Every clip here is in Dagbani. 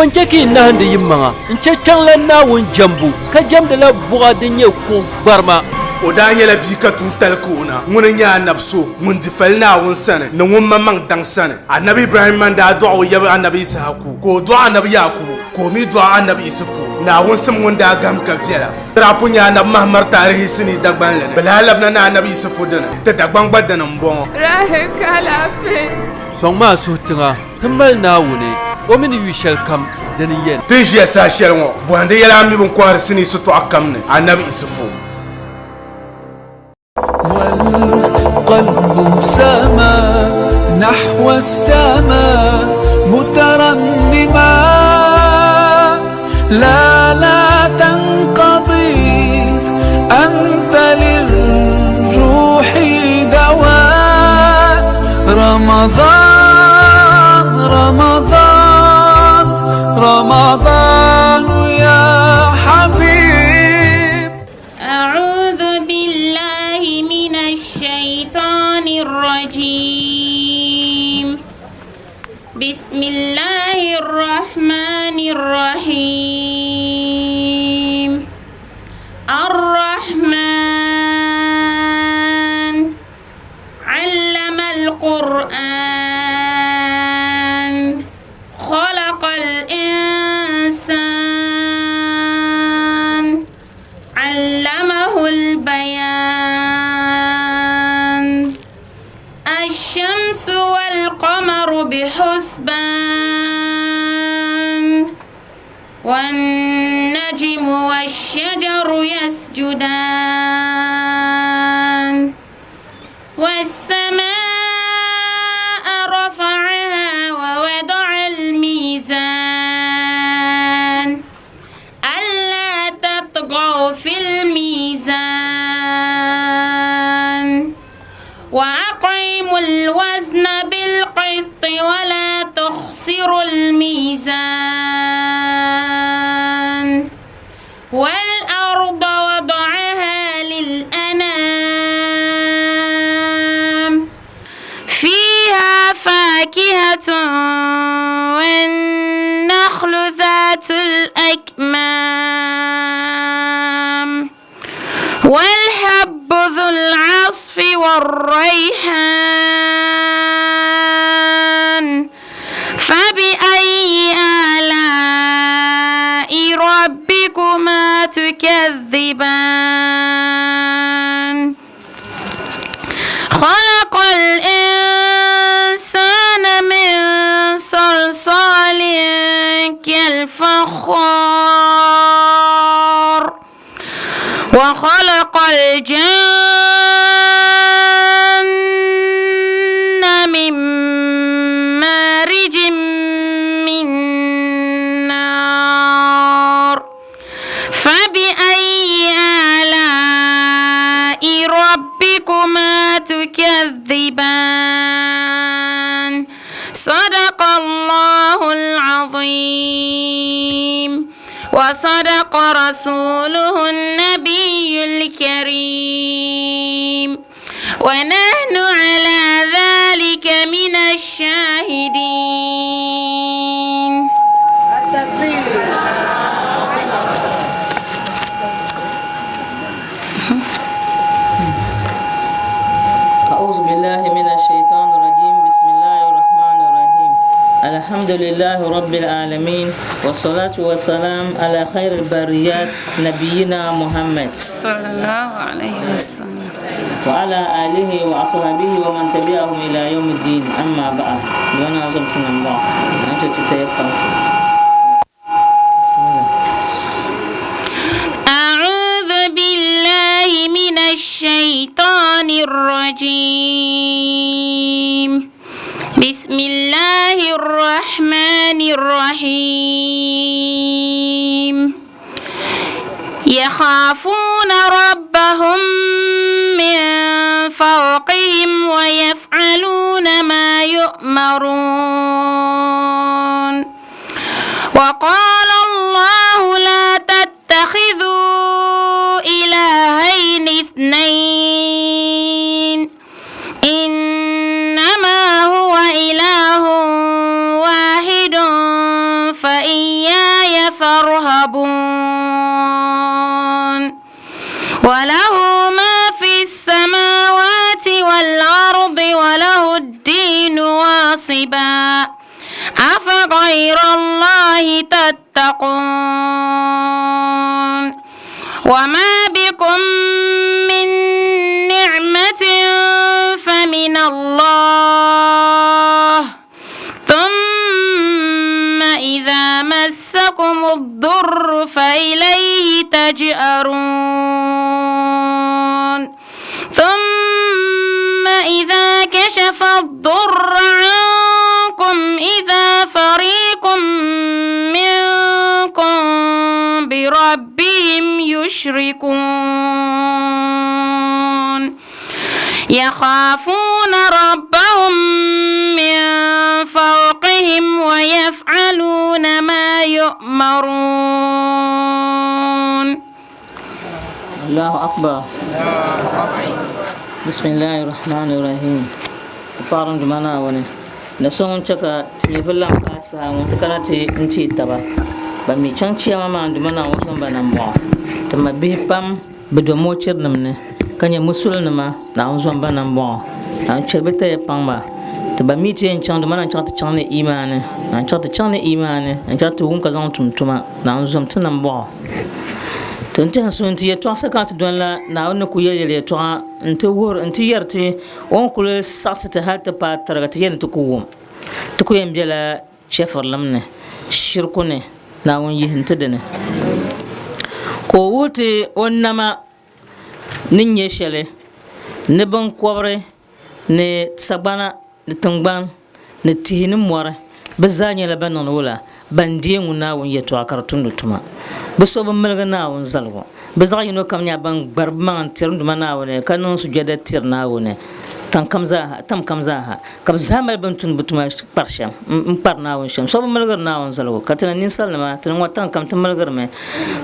Bɔ n-chɛ ka yi nahindi yimaŋa n-chɛ Kpiɔŋlan Naawuni jɛmbu, ka jɛmdila buɣa din nyɛ kuɣ gbarima? O daa nyɛla bia ka tuuntali ka o na. Ŋuni n-nyɛ anabi so ŋun di fali Naawuni sani ni ŋun maŋmaŋ daŋ sani. Anabi Ibrahimma n-daa dɔɣi o yaba anabi Yisahaku, ka o dɔɣi anabi Yaakubu, ka o mi dɔɣi anabi Isufu. Naawuni sim ŋun daa gahim ka viɛla. Ti daa pun nya anabi Mahamar taarihi sinii Dagbanli ni. Bɛ lahi labina ni anabi Isufu dini. Ti Dagbaŋ gba dini m-bɔŋɔ. Rahi ka alaafee. Sɔŋmi a suhu tiŋa ti mali Naawuni, o mi ni yu shɛlikam dini n-yɛn. Ti ni ʒiya saha shɛli ŋɔ, bɔhindi yɛla a mi bɛ ni kɔhiri sinii sitɔɣu kam ni, Anabi Isufu. والقلب سما نحو السماء مترنما لا لا تنقضي أنت للروح دواء رمضان رمضان رمضان يا حبيب أعوذ بالله من الشيطان الرجيم بسم الله الرحمن الرحيم الرحمن علم القرآن خلق الإنسان علمه البيان الشمس والقمر بحسبان والنجم والشجر يسجدان والسماء رفعها ووضع الميزان ألا تطغوا في الميزان وأقيموا الوزن بالقسط ولا تخسروا الميزان والأرض وضعها للأنام فيها فاكهة والنخل ذات الأكمام والحب ذو العصف والريحان فبأي آلاء ربكما تكذبان خلق الإنسان من صلصال كالفخار وخلق الجن من مارج من نار فبأي آلاء ربكما تكذبان صدق الله العظيم وصدق رسوله النبي الكريم ونحن على ذلك من الشاهدين أعوذ بالله من الشيطان الرجيم بسم الله الرحمن الرحيم الحمد لله رب العالمين والصلاة والسلام على خير البريات نبينا محمد صلى الله عليه وسلم وعلى آله وأصحابه ومن تبعهم إلى يوم الدين أما بعد دون أزمتنا الله أنت تتيقنت بسم الله أعوذ بالله من الشيطان الرجيم بسم الله الرحمن الرحيم يخافون ربهم من فوقهم ويفعلون ما يؤمرون وقال الله لا تتخذوا إلهين اثنين إنما هو إله واحد فإياي أفغير الله تتقون وما بكم من نعمة فمن الله ثم إذا مسكم الضر فإليه تجأرون ثم إذا كشف الضر عنكم إذا فريق منكم بربهم يشركون يخافون ربهم من فوقهم ويفعلون ما يؤمرون الله أكبر بسم الله الرحمن الرحيم paɣa duma Naawuni ni so ŋun chɛ ka ti nyɛ vi lahi paai saha ŋɔ ti kana ti n teei taba ban mi chaŋ chiyaama maa n Duuma Naawuni sɔŋ ba nambɔɣu ti ma bihi pam Bɛ do mochirinim ni, ka nyɛ musulinima, Naawuni zom ba nambɔɣu, Naawuni chɛli bɛ taya paŋ ba, ti ba mi ti yɛn chaŋ, dama na chaŋ ti chaŋ ni imaani, na chaŋ ti chaŋ ni imaani, na chaŋ ti wum ka zaŋ tum tuma, Naawuni zom ti nambɔɣu. To n tɛhi so nti yɛtɔɣa saka ti dɔni la, Naawuni ni kul yɛli yɛli yɛtɔɣa nti wuhiri nti yɛri ti o ni kul saɣisi ti hal ti paai tariga ti yɛli ni ti ku wum. Ti ku yɛn bela Chɛfurilim ni, shirku ni, Naawuni yihi n-ti di ni, ka o wuhi ti o nama ni nyɛ shɛli, ni biŋkɔbiri, ni sagbana, ni tiŋgbani, ni tihi ni mɔri, bɛ zaa nyɛla ban niŋdi wula? Ban deei ŋun Naawuni yɛtɔɣa ka di tumdi tuma. Bɛ so bi miligi Naawuni zaligu. Bɛ zaɣ yino kam nyɛla ban gbari bɛ maŋa n-tiri n Duuma Naawuni, ka niŋ sujɛda tiri Naawuni tiŋ kam zaaha, tam kam zaaha, ka bɛ zaa mali bɛ ni tumdi bɛ tuma kpari shɛm m-kpari Naawuni shɛm. So bi miligiri Naawuni zaligu, ka ti ni ninsalinima, ti ni ŋɔ tiŋ kam ti miligirimi.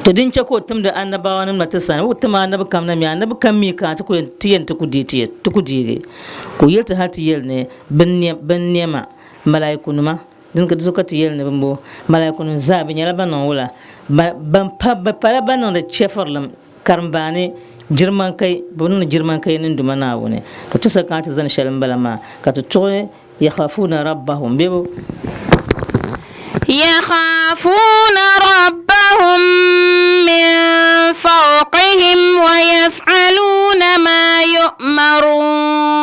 To din chɛ ka o timdi annabawanima na ti sani, o tim annabi kam na mi, annabi kam mi ka ti ku yɛn ti yɛn ti ku deei ti yɛ, ti ku deegi. Ka o yɛli ti hal ti yɛli ni binnɛma, malaikunima, Dini ka di so ka ti yɛli ni bimbo malaikunima zaa bɛ nyɛla ban niŋ wula? Ban pa, bɛ pala ban niŋdi chɛfirilim, karimbaani, jirimankai, bɛ bi niŋdi jirimankai ni Duuma Naawuni. To ti sa kana ti zani shɛli m-bala maa, ka ti tuɣi Yakhafuuna Rabbahum bɛ bo. Yakhafuuna Rabbahum min fawqihim wa yaf'aluuna maa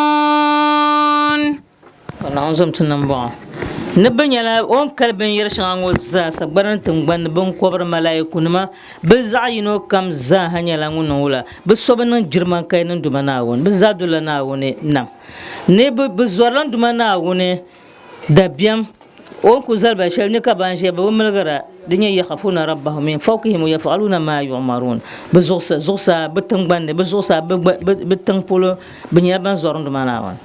yu'maruun. Ka Naawuni zom ti nambɔɣu ni bɛ nyɛla o ni kali binyɛr shɛŋa ŋɔ zaa, sagbana ni tiŋgbani ni biŋkɔbiri, malaikunima, bɛ zaɣ yino kam zaa ha nyɛla ŋun niŋ wula? Bɛ so bi niŋ jirimankai ni Duuma Naawuni, bɛ zaa dolila Naawuni nam ni bɛ zɔrila Duuma Naawuni dabiɛm. O ni ku zali ba shɛli ni ka ban ʒiya bɛ bi milgira, di nyɛ yakhafuna rabbahum min fawqihim wa yaf'aluna ma yu'marun, bɛ zuɣusaa, bɛ tiŋgbani ni, bɛ zuɣusaa, bɛ tiŋ polo, bɛ nyɛla ban zɔri n Duuma Naawuni.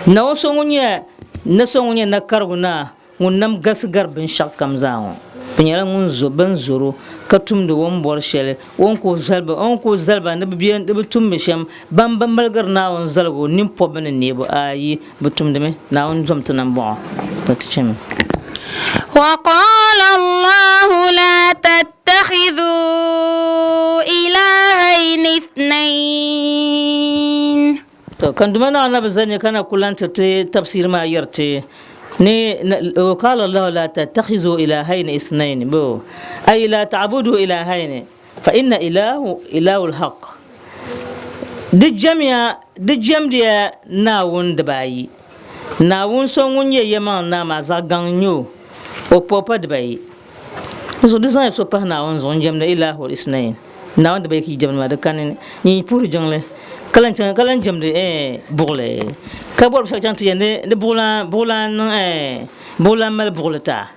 Naawuni so ŋun nyɛ na so ŋun nyɛ na karigu naa, ŋun nam galisi gari binshɛɣu kam zaa ŋɔ, bɛ nyɛla ŋun zo bɛn zɔr o, ka tumdi o ni bɔri shɛli, o ni ku zali ba, o ni ku zali ba ni bɛ tummi shɛm, ban bi miligiri Naawuni zaligu nini pɔbbu ni neebu, aai, Bɛ tumdimi, Naawuni zom ti nambɔɣu, to ti chɛmi. وقال الله لا تتخذوا إلهين اثنين. To kan duma na annabi zani kana kulan ti ti tafsir maa yɛri ti ni وقال الله لا تتخذوا إلهين اثنين bo ay la ta'budu إلهين فإن إله إله الحق di jɛmiya di jɛmdiya Naawuni dibaayi. Naawuni so ŋun nyɛ yɛlimaŋli naa maa zaɣ gaŋ n-nyɛ o, o kpuɣi pa dibayi. Di zuɣu di zaŋya so pahi Naawuni zuɣu n-jɛmdi Ilahu al-Isnayn, Naawuni dibayi ka yi jɛmdi maa, di kani ni nyin puhiri jiŋli ka lan chaŋ ka lan jɛmdi buɣili, ka bɔri binshɛɣu chaŋ ti yɛli ni ni buɣulan buɣulan niŋ buɣulan mali buɣili ti a,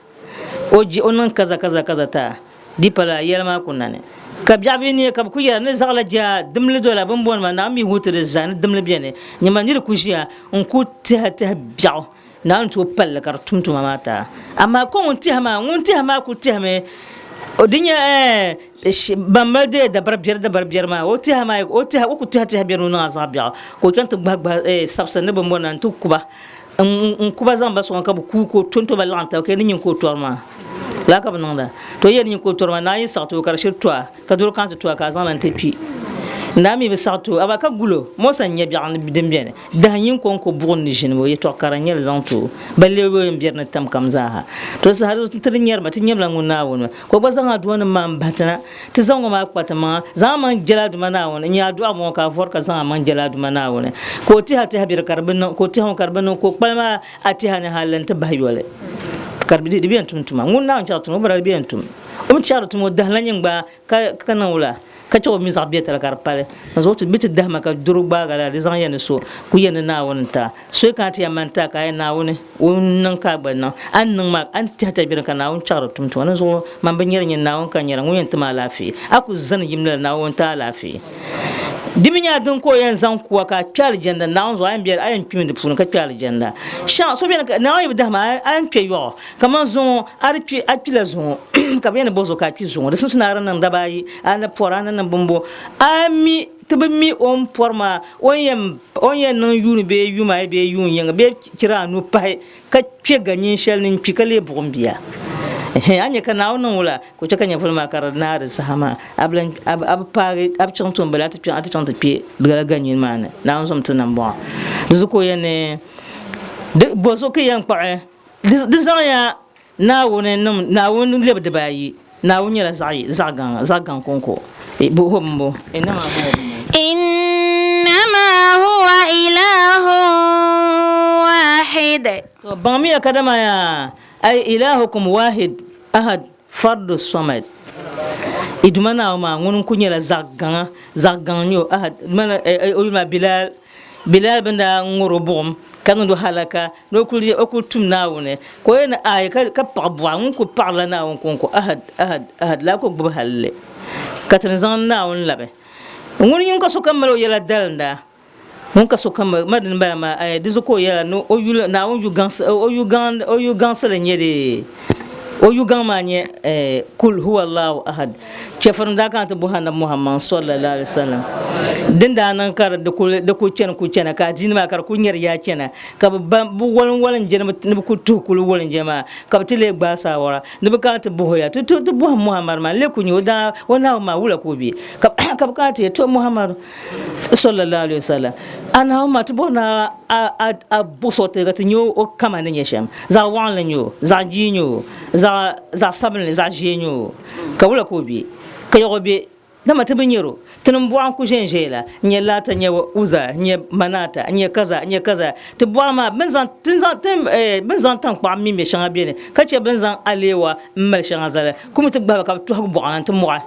o je o niŋ kaza kaza kaza ti a. Di pala yɛli maa ku nani. Ka biɛɣu bi neei ka bɛ ku yɛra ni zaɣila jia dimli dola bɛ ni booni ma Naawuni mi wuhi ti di zaa ni dimli beni. Nyama niri ku ʒiya n-ku tɛhi tɛhi biɛɣu Naawuni tooi pali li ka di tum tuma maa ti a. Amaa ka ŋun tɛhi maa, ŋun tɛhi maa ku tɛhimi di nyɛ ɛɛn ban mali dee dabari biɛri dabari biɛri maa o tɛha maa o tɛha o ku tɛhi tɛhi biɛri ni o niŋ a zaɣ biɛɣu ka o chaŋ ti gbahi gbahi sabisi ni bini booni na n-ti ku ba. N ku ba zaŋ ba sɔŋ ka bɛ kuui ka o tonto ba laɣim taba ka yɛli ni nyin ka o tɔri maa. Lala ka bɛ niŋda. To yɛli ni nyin ka o tɔri maa, naa yi saɣi ti o ka di shiri to a, ka doro kana ti to a ka a zaŋ li n-ti kpi. Naa mi bi saɣi ti o, amaa ka gul o. Mosa n-nya biɛɣu ni din beni. Dahin yini kɔŋko buɣim ni ʒini o yɛtɔɣ kara n-nyɛ li zaŋ ti o. Ba leeg o yɛn biɛri ni tam kam zaaha. To saha di ti di nyari ma, ti nyamla ŋun Naawuni. Ka o gba zaŋ aduanim maa m-bahi ti na. Ti zaŋ o maa kpa ti maŋa. Zaŋ a maŋ jɛli a Duuma Naawuni. N-nyɛ adu'a ŋɔ ka a vɔri ka zaŋ a maŋ jɛli a Duuma Naawuni. Ka o tɛha tɛha biɛri ka di bi niŋ, ka o tɛha ŋɔ ka di bi niŋ, ka o kpalim a a tɛha ni hal nti bahi yoli. Ka di bi yɛn tum tuma. Ŋun Naawuni chɛri tuma, o bala di bi yɛn tum. O mi chɛri tuma o dahila nyin gba ka ka niŋ wula ka chɛ o mi zaɣ biɛtali ka di pali. N zuɣu ti bɛ ti dahima ka doro gbaagi la di zaŋ ya ni so ku yɛn ni Naawuni n-ti a. So yi kana ti yɛn mani ti a ka a yɛn Naawuni o ni niŋ ka a gba niŋ. A ni niŋ maa a ni tɛhi tɛhi beni ka Naawuni chaɣiri tum tuma. Dinzuɣu man bi nyari nyin Naawuni ka nyara ŋun yɛn ti ma alaafee. A ku zani yim lala Naawuni n-ti a alaafee. Di mi nyɛla din ka o yɛn zaŋ ku a ka a kpe alijanda Naawuni zuɣu a yɛn bela a yɛn kpimi di puuni ka kpe alijanda. Shɛŋa so beni ka Naawuni yi bi dahima a yɛn kpe yɔɣu. Kaman zuŋɔ, a di kpi, a kpila zuŋɔ, ka bɛ yɛn ni bo zuɣu ka a kpi zuŋɔ. Di simsi ni a di niŋ daba ayi, a ni pɔri, a ni niŋ bimbo. A mi, ti bi mi o ni pɔri maa, o ni yɛn, o ni yɛn niŋ yuuni bee yuma ayi bee yuun yiŋga bee chira anu pahi ka kpe ganyin shɛli ni n-kpi ka leei buɣim bia. Ɛhɛn, a nya ka Naawuni niŋ wula ka o chɛ ka nyɛvili maa ka di naai di saha maa, a bi lan, a bi, a bi paagi, a bi chaŋ tooni bala a ti kpe, a ti chaŋ ti kpe lala ganyin maa ni. Naawuni zom ti nambɔɣu. Di zuɣu ka o yɛn ni, di, bɔzuɣu ka yi yɛn kpuɣi Di zaŋya Naawuni niŋ Naawuni lebi dibaayi. Naawuni nyɛla zaɣ gaŋ, zaɣ gaŋ kɔŋko. Bo m-bo. Innama huwa bimbo. Innama huwa ilahun wahid. To baŋmiya kadama yaa, ay ilahukum wahid, ahad, fardu samad. I Duuma Naawuni maa ŋuni n-kul nyɛla zaɣ gaŋa, zaɣ gaŋ n-nyɛ o, ahad, o yuli maa Bilal. Bilal bɛn daa ŋɔr o buɣim ka niŋd o halaka ni o kul o kul tum Naawuni, ka o yɛli ni aai ka paɣi buɣa, ŋun kul paɣirila Naawuni kɔŋko ahad, ahad, ahad lala ka o gbibi halli ka ti ni zaŋ Naawuni labi. Ŋuni ŋun ka sokam mali o yɛla dalinda, ŋun ka sokam mali dini bala maa, aai di zuɣu ka o yɛla ni o yuli Naawuni yu gaŋsi, o yu gaŋ, o yu gaŋsili n-nyɛ dee, o yu gaŋ maa n-nyɛ Kul huwa Allahu ahad. Chɛfurinim daa kana ti bɔhi Anabi Muhammad sallallahu alaihi wasallam din daa niŋ ka di kuli di kuli chani kuli chana ka adiini maa ka di kuli nyɛri yaa chana ka bi ban bi wolin wolin je ni bi kuli tuhi kuli wolin je maa ka bi ti lee gbaai saawara ni bi kana ti bɔhi o ya ti ti bɔhim Muhammad maa n-lee kuli nyɛ o daa o Naawuni maa wula ka o be ka ka bi kana ti yɛli to Muhammad sallallahu alaihi wasallam a Naawuni maa ti bɔri ni a a a buɣisi o ti ka ti nya o kama ni nyɛ shɛm zaɣ waɣinli n-nyɛ o zaɣ jia n-nyɛ o zaɣ zaɣ sabinli zaɣ ʒee n-nyɛ o Ka wula ka o be? Ka yaɣ o be? Dama ti bi nyar o. Tinim buɣa n-ku ʒɛnʒɛya la, n-nyɛ Laata, n-nyɛ Uza, n-nyɛ Manata, n-nyɛ kaza, n-nyɛ kaza. Ti buɣa maa, bɛ ni zaŋ, ti ni zaŋ, ti, eh, bɛ ni zaŋ taŋkpaɣu m-mi me shɛŋa beni, ka chɛ bɛ ni zaŋ aleewa m-mali shɛŋa zali. Kum ti gbahi ba ka bɛ tɔhigi buɣa na nti mɔɣi.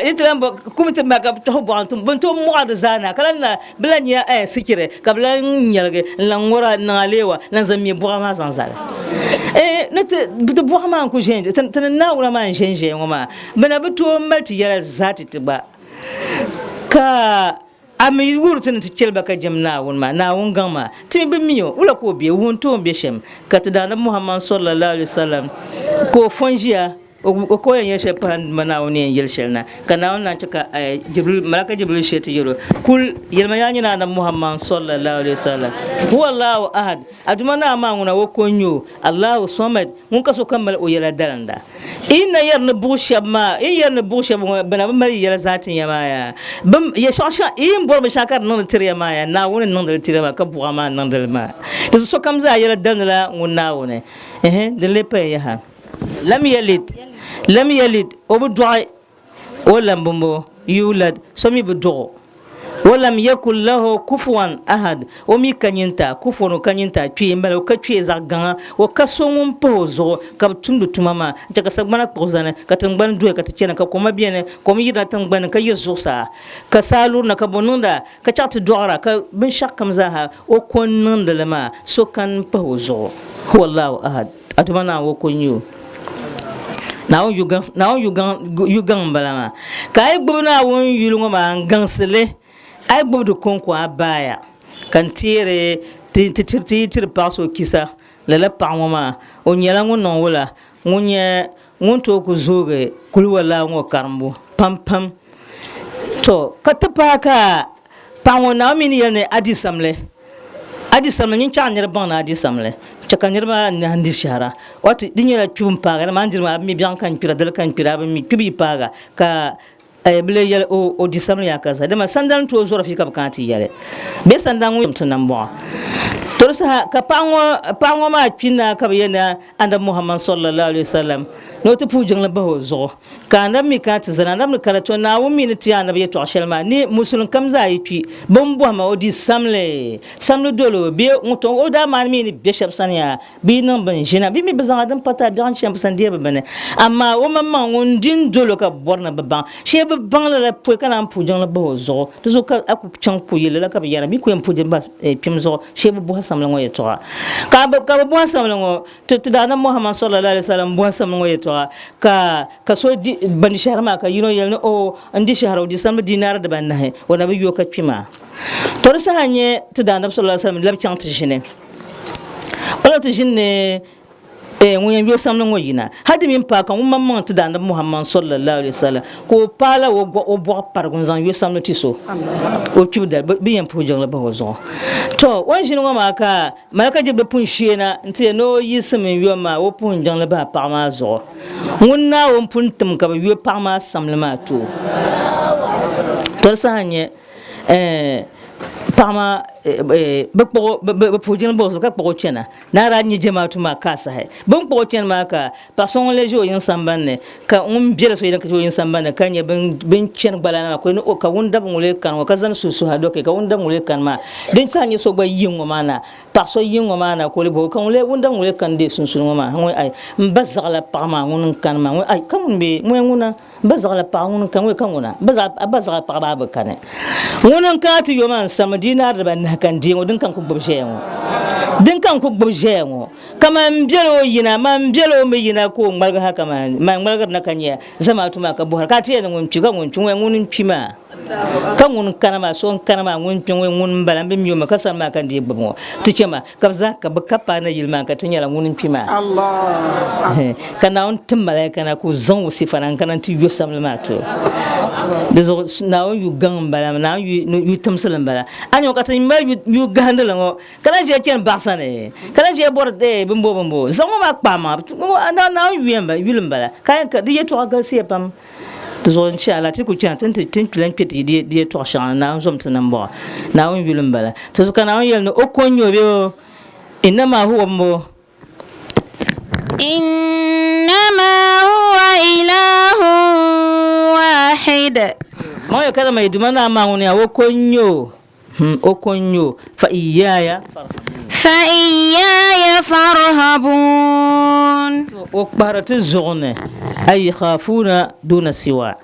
Yi ti lan bo, kum ti gbahi ka bɛ tɔhigi buɣa nti, bɛ ni tooi mɔɣi di zaa na, ka lan na, bɛ lan nya, eh, sikiri, ka bɛ lan nyɛligi n-lan ŋɔri a n-niŋ aleewa n-lan zaŋ me buɣa maa zaŋ zali. Eh, ni ti, ti buɣa maa n-ku ʒe, ti, ti ni Naawuni maa n-ʒe n-ʒeya ŋɔ maa, bɛ na bi tooi mali ti yɛla zaa ti ti gba. Ka a mi wuhiri ti ni ti chɛli ba ka jɛm Naawuni maa, Naawuni gaŋ maa, ti mi bi mi o, wula ka o be, wuhi n-tooi be shɛm? Ka ti Daanab Muhammad sallallahu alaihi wasallam ka o fo n-ʒiya, O ka o yɛn yɛli shɛli pahi n Duuma Naawuni ni yɛn yɛli shɛli na, ka Naawuni naan chɛ ka Jibril, Malaka Jibril shee ti yɛl o, Kul, yɛlima yaa nyini Anabi Muhammad sallallahu alaihi wasallam, Huwa Allahu ahad, a Duuma Naawuni maa ŋuna o ko n-nyɛ o, Allahu Samad, ŋun ka sokam mali o yɛla dalinda. Yi na yɛri ni buɣ shɛba maa, yi ni yɛri ni buɣ shɛba ŋɔ, bɛ na bi mali yi yɛla zaa tin ya maa yaa? Bɛ, yɛltɔɣa shɛŋa, yi ni bɔri binshɛɣu ka di niŋdi tiri ya maa yaa? Naawuni n-niŋdi li tiri ya maa, ka buɣa maa niŋdi li maa. Di zuɣu sokam zaa yɛla dalindila ŋun Naawuni. Ɛhɛ, din lee paya yaha. Lam yalid, lam yalid, o bi dɔɣi, o lam bimbo, yulad, so mi bi dɔɣ o. Wa lam yakun lahu kufuwan ahad, o mi ka nyintaa, kufuwan o ka nyintaa, kpee m-bala, o ka kpee zaɣ gaŋa, o ka so ŋun pahi o zuɣu ka bi tumdi tuma maa n-chɛ ka sagbana kpuɣi zani, ka tiŋgbani doya ka ti chana, ka koma beni, kom yirina tiŋgbani ni ka yiri zuɣusaa, ka saa lurina, ka bo niŋda, ka chaɣ ti dɔɣira, ka binshɛɣukam zaaha o ko n-niŋdi li maa, so kani m-pahi o zuɣu. Huwa Allahu ahad. A Duuma Naawuni o ko n-nyɛ o. Naawuni yu gaŋ, Naawuni yu gaŋ, yu gaŋ m-bala maa. Ka a yi gbubi Naawuni yuli ŋɔ maa n-gaŋsi li, a yi gbubi di kɔŋko a baaya, ka n teeri ti, ti, ti, ti yi tiri paɣ so kisa, lala paɣ ŋɔ maa, o nyɛla ŋun niŋ wula? Ŋun nyɛ ŋun tooi ku zoogi kuliwalaa ŋɔ karimbu pam pam. To, ka ti paai ka paɣ ŋɔ Naawuni mi ni yɛli ni a di samli, a di samli, nyin chaɣ niriba baŋ ni a di samli, chɛ ka niriba anahi n-di shɛhira. Wato di nyɛla kpibu m-paagi a, dama a ni diri maa a bi mi biɛɣu ka n kpira, dali ka n kpira, a bi mi kpibu yi paag a ka. Bi lee yɛli o o di samli yaa ka zaa, dama sandali n-tooi zɔri fi ka bi kana ti yɛli bee sandali ŋun ti nam bɔŋɔ. To di saha ka paɣa ŋɔ maa kpi na ka bi yɛli ni Anabi Muhammad sallallahu alaihi wasallam ni o ti puhi jiŋli bahi o zuɣu. Ka Anabi mi kana ti zani, Anabi ni kana to Naawuni mi ni ti Anabi yɛtɔɣ shɛli maa ni Musulim kam zaa yi kpi, bɛ ni bɔhi ma o di samli, samli doli o bee ŋun to o daa maani mi ni be shɛba sani yaa. Bɛ yi niŋ bin ʒina, bɛ mi bi zaŋ a din pati a biɛɣu n-chani bɛ sani deeri bɛ bini. Amaa o maŋmaŋ ŋun di n-dol o ka bɔri ni bɛ baŋ shee bɛ baŋ lala pɔi ka naan puhi jiŋli bahi o zuɣu. Di zuɣu ka a ku chaŋ ku yi lala ka bɛ yɛra, bɛ ku yɛn puhi di bahi kpim zuɣu shee bɛ bɔhi samli ŋɔ yɛtɔɣa. Ka bɛ bɔhi samli ŋɔ, ti Daadam Muhammad sallallahu alaihi wasallam bɔhi samli ŋɔ yɛtɔɣa, ka ka so di ban di shɛhira maa ka yino yɛli ni o n di shɛhira o di samli dinaari dibanahi o na bi yo ka kpi maa. To di saha n-nyɛ ti Daanab sallallahu alaihi wasallam labi chaŋ ti ʒini. O labi ti ʒini ni ŋun yɛn yo samli ŋɔ yina. Hali di mini paai ka ŋun maŋmaŋ ti Daanab Muhammad sallallahu alaihi wasallam ka o paai la o bɔɣu parigu n-zaŋ yo samli ti so o kpibu dali bɛ yɛn puhi jiŋli bahi o zuɣu. To o ni ʒini ŋɔ maa ka Malaka Jibril pun sheei na nti yɛli ni o yiɣisimi n-yo maa o puhi jiŋli bahi paɣa maa zuɣu. Ŋun Naawuni pun tim ka bɛ yo paɣa maa samli maa ti o. To di saha n-nyɛ paɣa maa bɛ kpuɣi o, bɛ puhi jiŋli bahi o zuɣu ka kpuɣi o chana. Naa daa nya jɛmaatu maa ka asahi. Bɛ ni kpuɣi o chani maa ka paɣ so ŋun lee ʒe o yiŋ sambani ni, ka ŋun biɛla so yɛli ka ʒe o yiŋ sambani ni ka nya bɛ ni chani gbalana maa ka o ni o ka wundab ŋɔ lee kani ŋɔ ka zani suhusuha dɔki ka wundab ŋɔ lee kani maa. Din saha n-nyɛ so gba yi ŋɔ maa na, paɣ so yi ŋɔ maa na ka o lee bɔhi o ka ŋun lee wundab ŋɔ lee kani deei sunsuuni ŋɔ maa? Ŋun ai, m ba zaɣila paɣ maa ŋuni n-kani maa? Ŋun ai, ka ŋuni bee? Ŋun ŋuna? M ba zaɣila paɣa ŋuni n-kani ŋun ka ŋuna? M ba zaɣila paɣa maa bi kani. Ŋuni n-kana ti yo ma n-sami dinaari dibanahi ka n deei ŋɔ, din ka n ku gbubi ʒɛya ŋɔ. Din ka n ku gbubi ʒɛya ŋɔ. Ka man biɛla o yina, man biɛla o mi yina ka o ŋmaligi ha kaman man ŋmaligiri na ka nya zamaatu maa ka bɔhiri, ka a ti yɛli ni ŋun kpi, ka ŋun kpi, ŋun ŋuni n-kpi maa? Ka ŋun kana maa, so n-kana maa, ŋun kpi, ŋun ŋuni m-bala, m bi mi o mi, ka sani maa ka n dii gbubi ŋɔ. Ti chɛ ma, ka bɛ zaa ka bɛ ka paai nayili maa ka ti nyɛla ŋuni n-kpi maa. Ka Naawuni tim malaika na ka o zaŋ o sifa na n-kana nti yo samli maa ti o. Di zuɣu Naawuni yu gaŋ m-bala, Naawuni yu timsili m-bala. A nya ka ti mali yu gahindili ŋɔ, ka lahi ʒiya chani baɣisa ni, ka lahi ʒiya bɔri bimbo bimbo. Zaŋ ŋɔ maa kpaai maa, Naawuni yuli m-bala. Ka di yɛtɔɣa galisiya pam. Di zuɣu inshallah ti ku chana ti ni ti ni lan kpe ti di yɛtɔɣ shɛŋa ni Naawuni zom ti nambɔɣu. Naawuni yuli m-bala. Ti zuɣu ka Naawuni yɛli ni o ko n-nyɛ o bee o innama huwa m-bo. Innama huwa ilahun wahid. Maŋ ya kadama yi Duuma Naa maa ŋuni yaa o ko n-nyɛ o. O ko n-nyɛ o, fa iyaaya farhabun. Fa iyaaya farhabun. O kpahiri ti zuɣu ni, ay yakhafuuna duna siwa,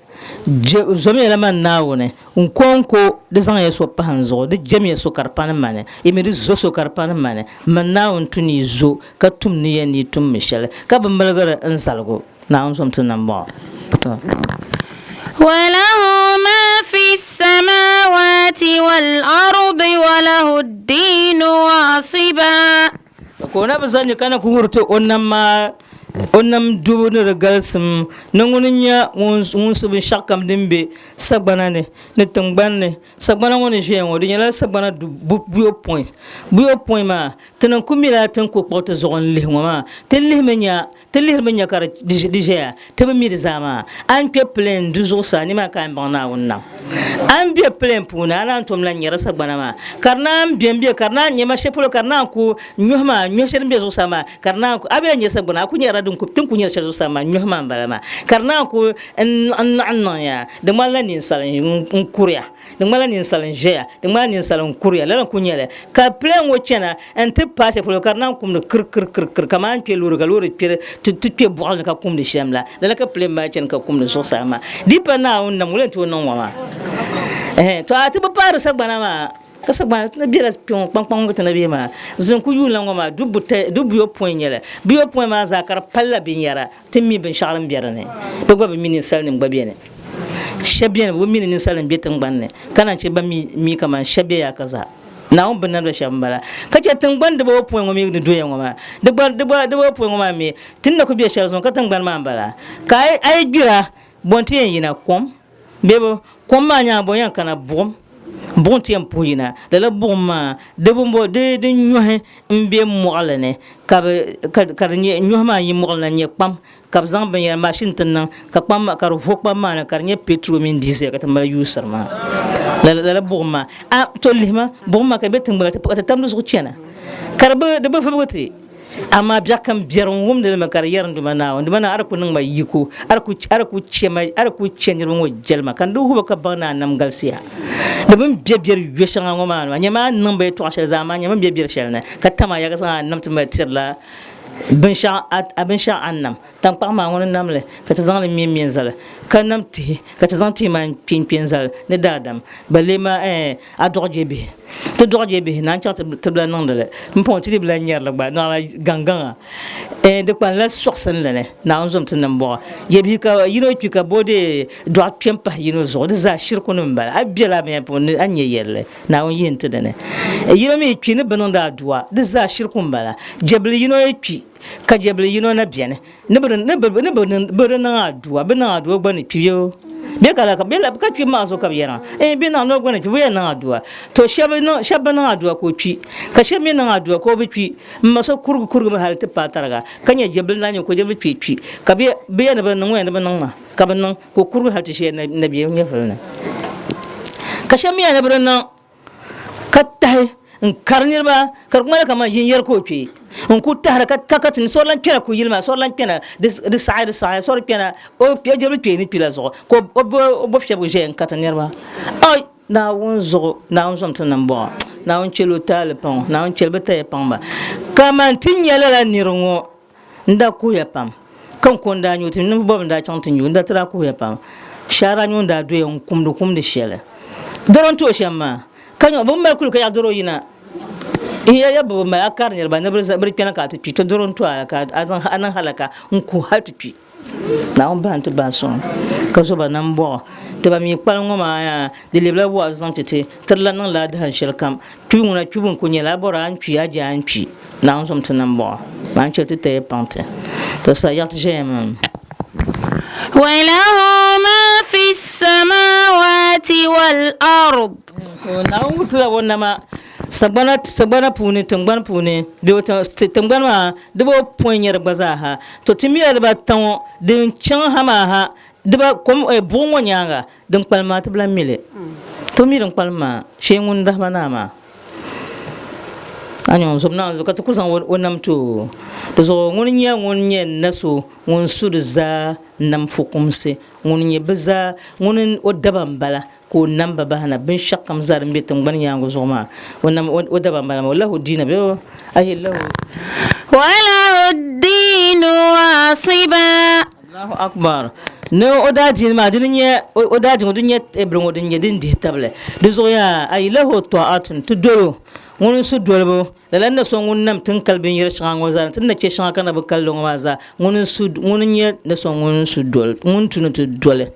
Zomiya la man Naawuni, n kɔŋko di zaŋ ya so pahi n zuɣu, di jɛmiya so ka di pa ni mani, yi mi di zo so ka di pa ni mani, man Naawuni tu ni yi zo ka tum ni ya ni yi tummi shɛli, ka bi miligiri n zaligu. Naawuni zom ti nambɔɣu. Walahu ma fi samawati wal ardi walahu ddiinu wasiba. Ka o na bi zani ka na ku wuhiri ti o nam maa o nam dubu ni di galisim ni ŋuni n-nyɛ ŋun su binshɛɣukam din be sagbana ni ni tiŋgbani ni. Sagbana ŋɔ ni ʒiya ŋɔ di nyɛla sagbana buyopɔin. Buyopɔin maa ti ni ku mila ti ni ku kpuɣi ti zuɣu n-lihi ŋɔ maa ti lihimi nya Ti lihirimi nya ka di ʒɛya, ti bi mi di zaa maa. A ni kpe plane du zuɣusaa, nimaa ka a ni baŋ Naawuni nam. A ni be plane puuni, a naan tom lan nyari sagbana maa, ka di naan be m-be, ka di naan nyɛ ma shɛli polo, ka di naan ku nyɔhi maa, nyɔhi shɛli din be zuɣusaa maa, ka di naan ku, a bi yɛn nya sagbana, a ku nyarila din ku, ti ni ku nyari shɛli zuɣusaa maa, nyɔhi maa m-bala maa, ka di naan ku n-naɣim niŋ ya, di ŋmanila ninsal n-kuriya. Di ŋmanila ninsal n-ʒeya, di ŋmanila ninsal n-kuriya, lala n-kul nyɛ li. Ka pilen ŋɔ chana nti paai shɛli polo ka di naan kumdi kirikirikirikiri kaman kpe loori ka loori ti kpe bɔɣili ni ka kumdi shɛm la. Lala ka pilen maa chani ka kumdi zuɣusaa maa. Di pa Naawuni nam, wula n-tooi niŋ ŋɔ maa? Ɛhɛn, tɔ a ti bi paari sagbana maa, ka sagbana ti na bela kpe ŋɔ kpaŋkpaŋ ŋɔ ka ti na be maa. Zin ku yuunila ŋɔ maa, du buyopɔin n-nyɛ li. Buyopɔin maa zaa ka di palila binyɛra. Ti mi binshɛɣu din be di ni, bɛ gba bi mi ninsalinim gba beni. Shɛba beni bɛ bi mi ni ninsalinim be tiŋgbani ni, ka naan chɛ ban mi mi kaman shɛba be yaaka zaa. Naawuni binnamda shɛba m-bala. Ka chɛ tiŋgbani dibawopɔin ŋɔ mi ni doya ŋɔ maa, di gba, di gba, dibawopɔin ŋɔ maa mi, ti ni na kul be shɛli zuɣu ka tiŋgbani maa m-bala. Ka a yi gbira, bɔ nti yɛn yina? Kom? Bee bɔ? Kom maa nyaaŋa bɔ n-yɛn kana? Buɣim. Buɣim ti yɛn puhi yina. Lala buɣim maa, di bimbo, di, di nyɔhi m-be mɔɣili ni, ka bɛ, ka, ka di nyɛ, nyɔhi maa yi mɔɣili na n-nyɛ kpam. Ka bɛ zaŋ binyɛra mashin ti niŋ ka kpam maa ka di vo kpam maa ni ka di nyɛ petrol mini diesel ka ti mali yuusiri maa. Lala buɣim maa a to lihima buɣim maa ka di be tiŋgbani ka ti tam di zuɣu chana ka di bi vibigi ti. Amaa biɛɣu kam biɛri n wumdi li mi ka di yɛri n Duuma Naawuni, Duuma Naawuni, a di ku niŋ ma yiko, a di ku a di ku chɛ niriba ŋɔ jɛlima ka n di wuhi ba ka baŋ ni a nam galisiya. Di bini be biɛri yo shɛŋa ŋɔ maa ni maa, nyama a ni niŋ ba yɛtɔɣ shɛli zaa, amaa nyama bɛ be biɛri shɛli ni ka tam a ya ka zaŋ a nam ti mali tirila binshɛɣu a binshɛɣu a ni nam. Taŋkpaɣu maa ŋuni n-nam li ka ti zaŋ li me m-me n-zali, ka nam tihi ka ti zaŋ tihi maa n-kpe n-kpe n-zali ni daadam. Bɛ lee ma ɛɛn a dɔɣi je bihi. Ti dɔɣi je bihi naan chaŋ ti bi lahi niŋdi li. M-pɔŋɔ ti dii bi lahi nyari li gba naɣila gaŋgaŋa. Ɛɛn di kpanila sɔɣisinli ni Naawuni zom ti nimbɔɣu. Je bihi ka yino kpi ka bo dee dɔɣi kpe m-pahi yino zuɣu di zaa shirikunima m-bala. A bela a binyɛra puuni ni a ni nya yɛlli. Naawuni yihi n-ti di ni. Yino mi yi kpi ni bɛ niŋdi adua di zaa shiriku m-bala. Jɛbili yino yi kpi ka jɛbili yino na beni ni bɛ di niŋ adua, bɛ niŋ adua o gba ni kpi bee o bɛ ka la ka kpibu maa zuɣu ka bɛ yɛra ɛɛn bɛ niŋ ni o gba ni kpi bɛ yɛn niŋ adua. To shɛba bi niŋ adua ka o kpi ka shɛba mi niŋ adua ka o bi kpi. M ma so kurigi kurigimi hali ti paai tariga ka nya jɛbili na nyɛ ka o jɛbili kpi kpi ka bɛ yɛn ni bɛ niŋ o yɛn ni bɛ niŋ maa ka bɛ niŋ ka o kurigi hali ti shee na bɛ nyɛvuli ni. Ka shɛba mi yɛn ni bɛ di niŋ ka tahi n-kari niriba ka di ŋmanila kaman yinyari ka o kpe n-ku tahira ka ka ti ni sɔri lan kpɛna kuyili maa sɔri lan kpɛna di saɣi di saɣi sɔri kpɛna o jɛbili kpee ni kpi la zuɣu ka o bo fiɛbigu ʒɛya n-kariti niriba. Ai! Naawuni zuɣu Naawuni zom ti nimbɔɣu Naawuni chɛl o taali paŋ o Naawuni chɛl bɛ taya paŋ ba kaman ti nya lala nir ŋɔ N daa kuhiya pam, ka n ko n-daa nyu ti ninvuɣ bɔbigu n-daa chaŋ ti nyu, n daa ti daa kuhiya pam. Shɛhira nyu n-daa doya n-kumdi kumdi shɛli dɔro n-ti o shɛm maa, ka nyu bɛ bi mali kuli ka yaɣi dɔro yina. N yɛliya bɛ bi mali a kari niriba ni bɛ di kpɛna ka a ti kpi, to dɔro n-ti a ka a zaŋ a niŋ halaka n-kuhi hal ti kpi. Naawuni bahi nti bahi sɔŋ ka zo ba nambɔɣu. Ti ba mi kpalim ŋɔ maa yaa, di lebila wa'azu zaŋ ti ti, ti di lan niŋla dahin shɛli kam. Kpibu ŋuna kpibu n-kuli nyɛla, a bɔri a ni kpi, a je a ni kpi. Naawuni zom ti nambɔɣu maa n-chɛ ti taya paŋ ti. To sa yaɣi ti ʒɛya maa. Walahu ma fi samawati wal ard. Naawuni wuhitila o nama sagbana sagbana puuni tiŋgbani puuni bee o tiŋgbani maa dibopɔin n-nyɛ di gba zaa ha. To ti mila dibata ŋɔ din chaŋ ha maa ha diba kom buɣim ŋɔ nyaaŋa din kpalim maa ti bi lahi mi li. Ti bi mi din kpalim maa shee ŋun Rahima Naa maa. A nyɔ zom Naawuni zuɣu ka ti ku zaŋ o nam ti o. Di zuɣu ŋuni n-nyɛ ŋun nyɛ na so ŋun su di zaa nam fukumsi, ŋuni n-nyɛ bɛ zaa ŋuni o daba m-bala ka o nam ba bahi na binshɛɣukam zaa din be tiŋgbani yaaŋa zuɣu maa, o nam o daba m-bala maa, o lahu diina bee o ayi lahu. Walahu diinu waasiba. Allahu Akbar. Ni o daa diini maa dini n-nyɛ o daa diini ŋɔ din nyɛ ebiri ŋɔ din nyɛ din dihi tabili. Di zuɣu yaa ayi lahu ta'atun ti doli o ŋuni n-su dolibu. Lala na so ŋun nam ti ni kali binyɛr shɛŋa ŋɔ zaa ni ti ni na chɛ shɛŋa ka na bi kali li ŋɔ maa zaa, ŋuni n-su ŋuni n-nyɛ ni so ŋun su doli ŋun tu ni ti doli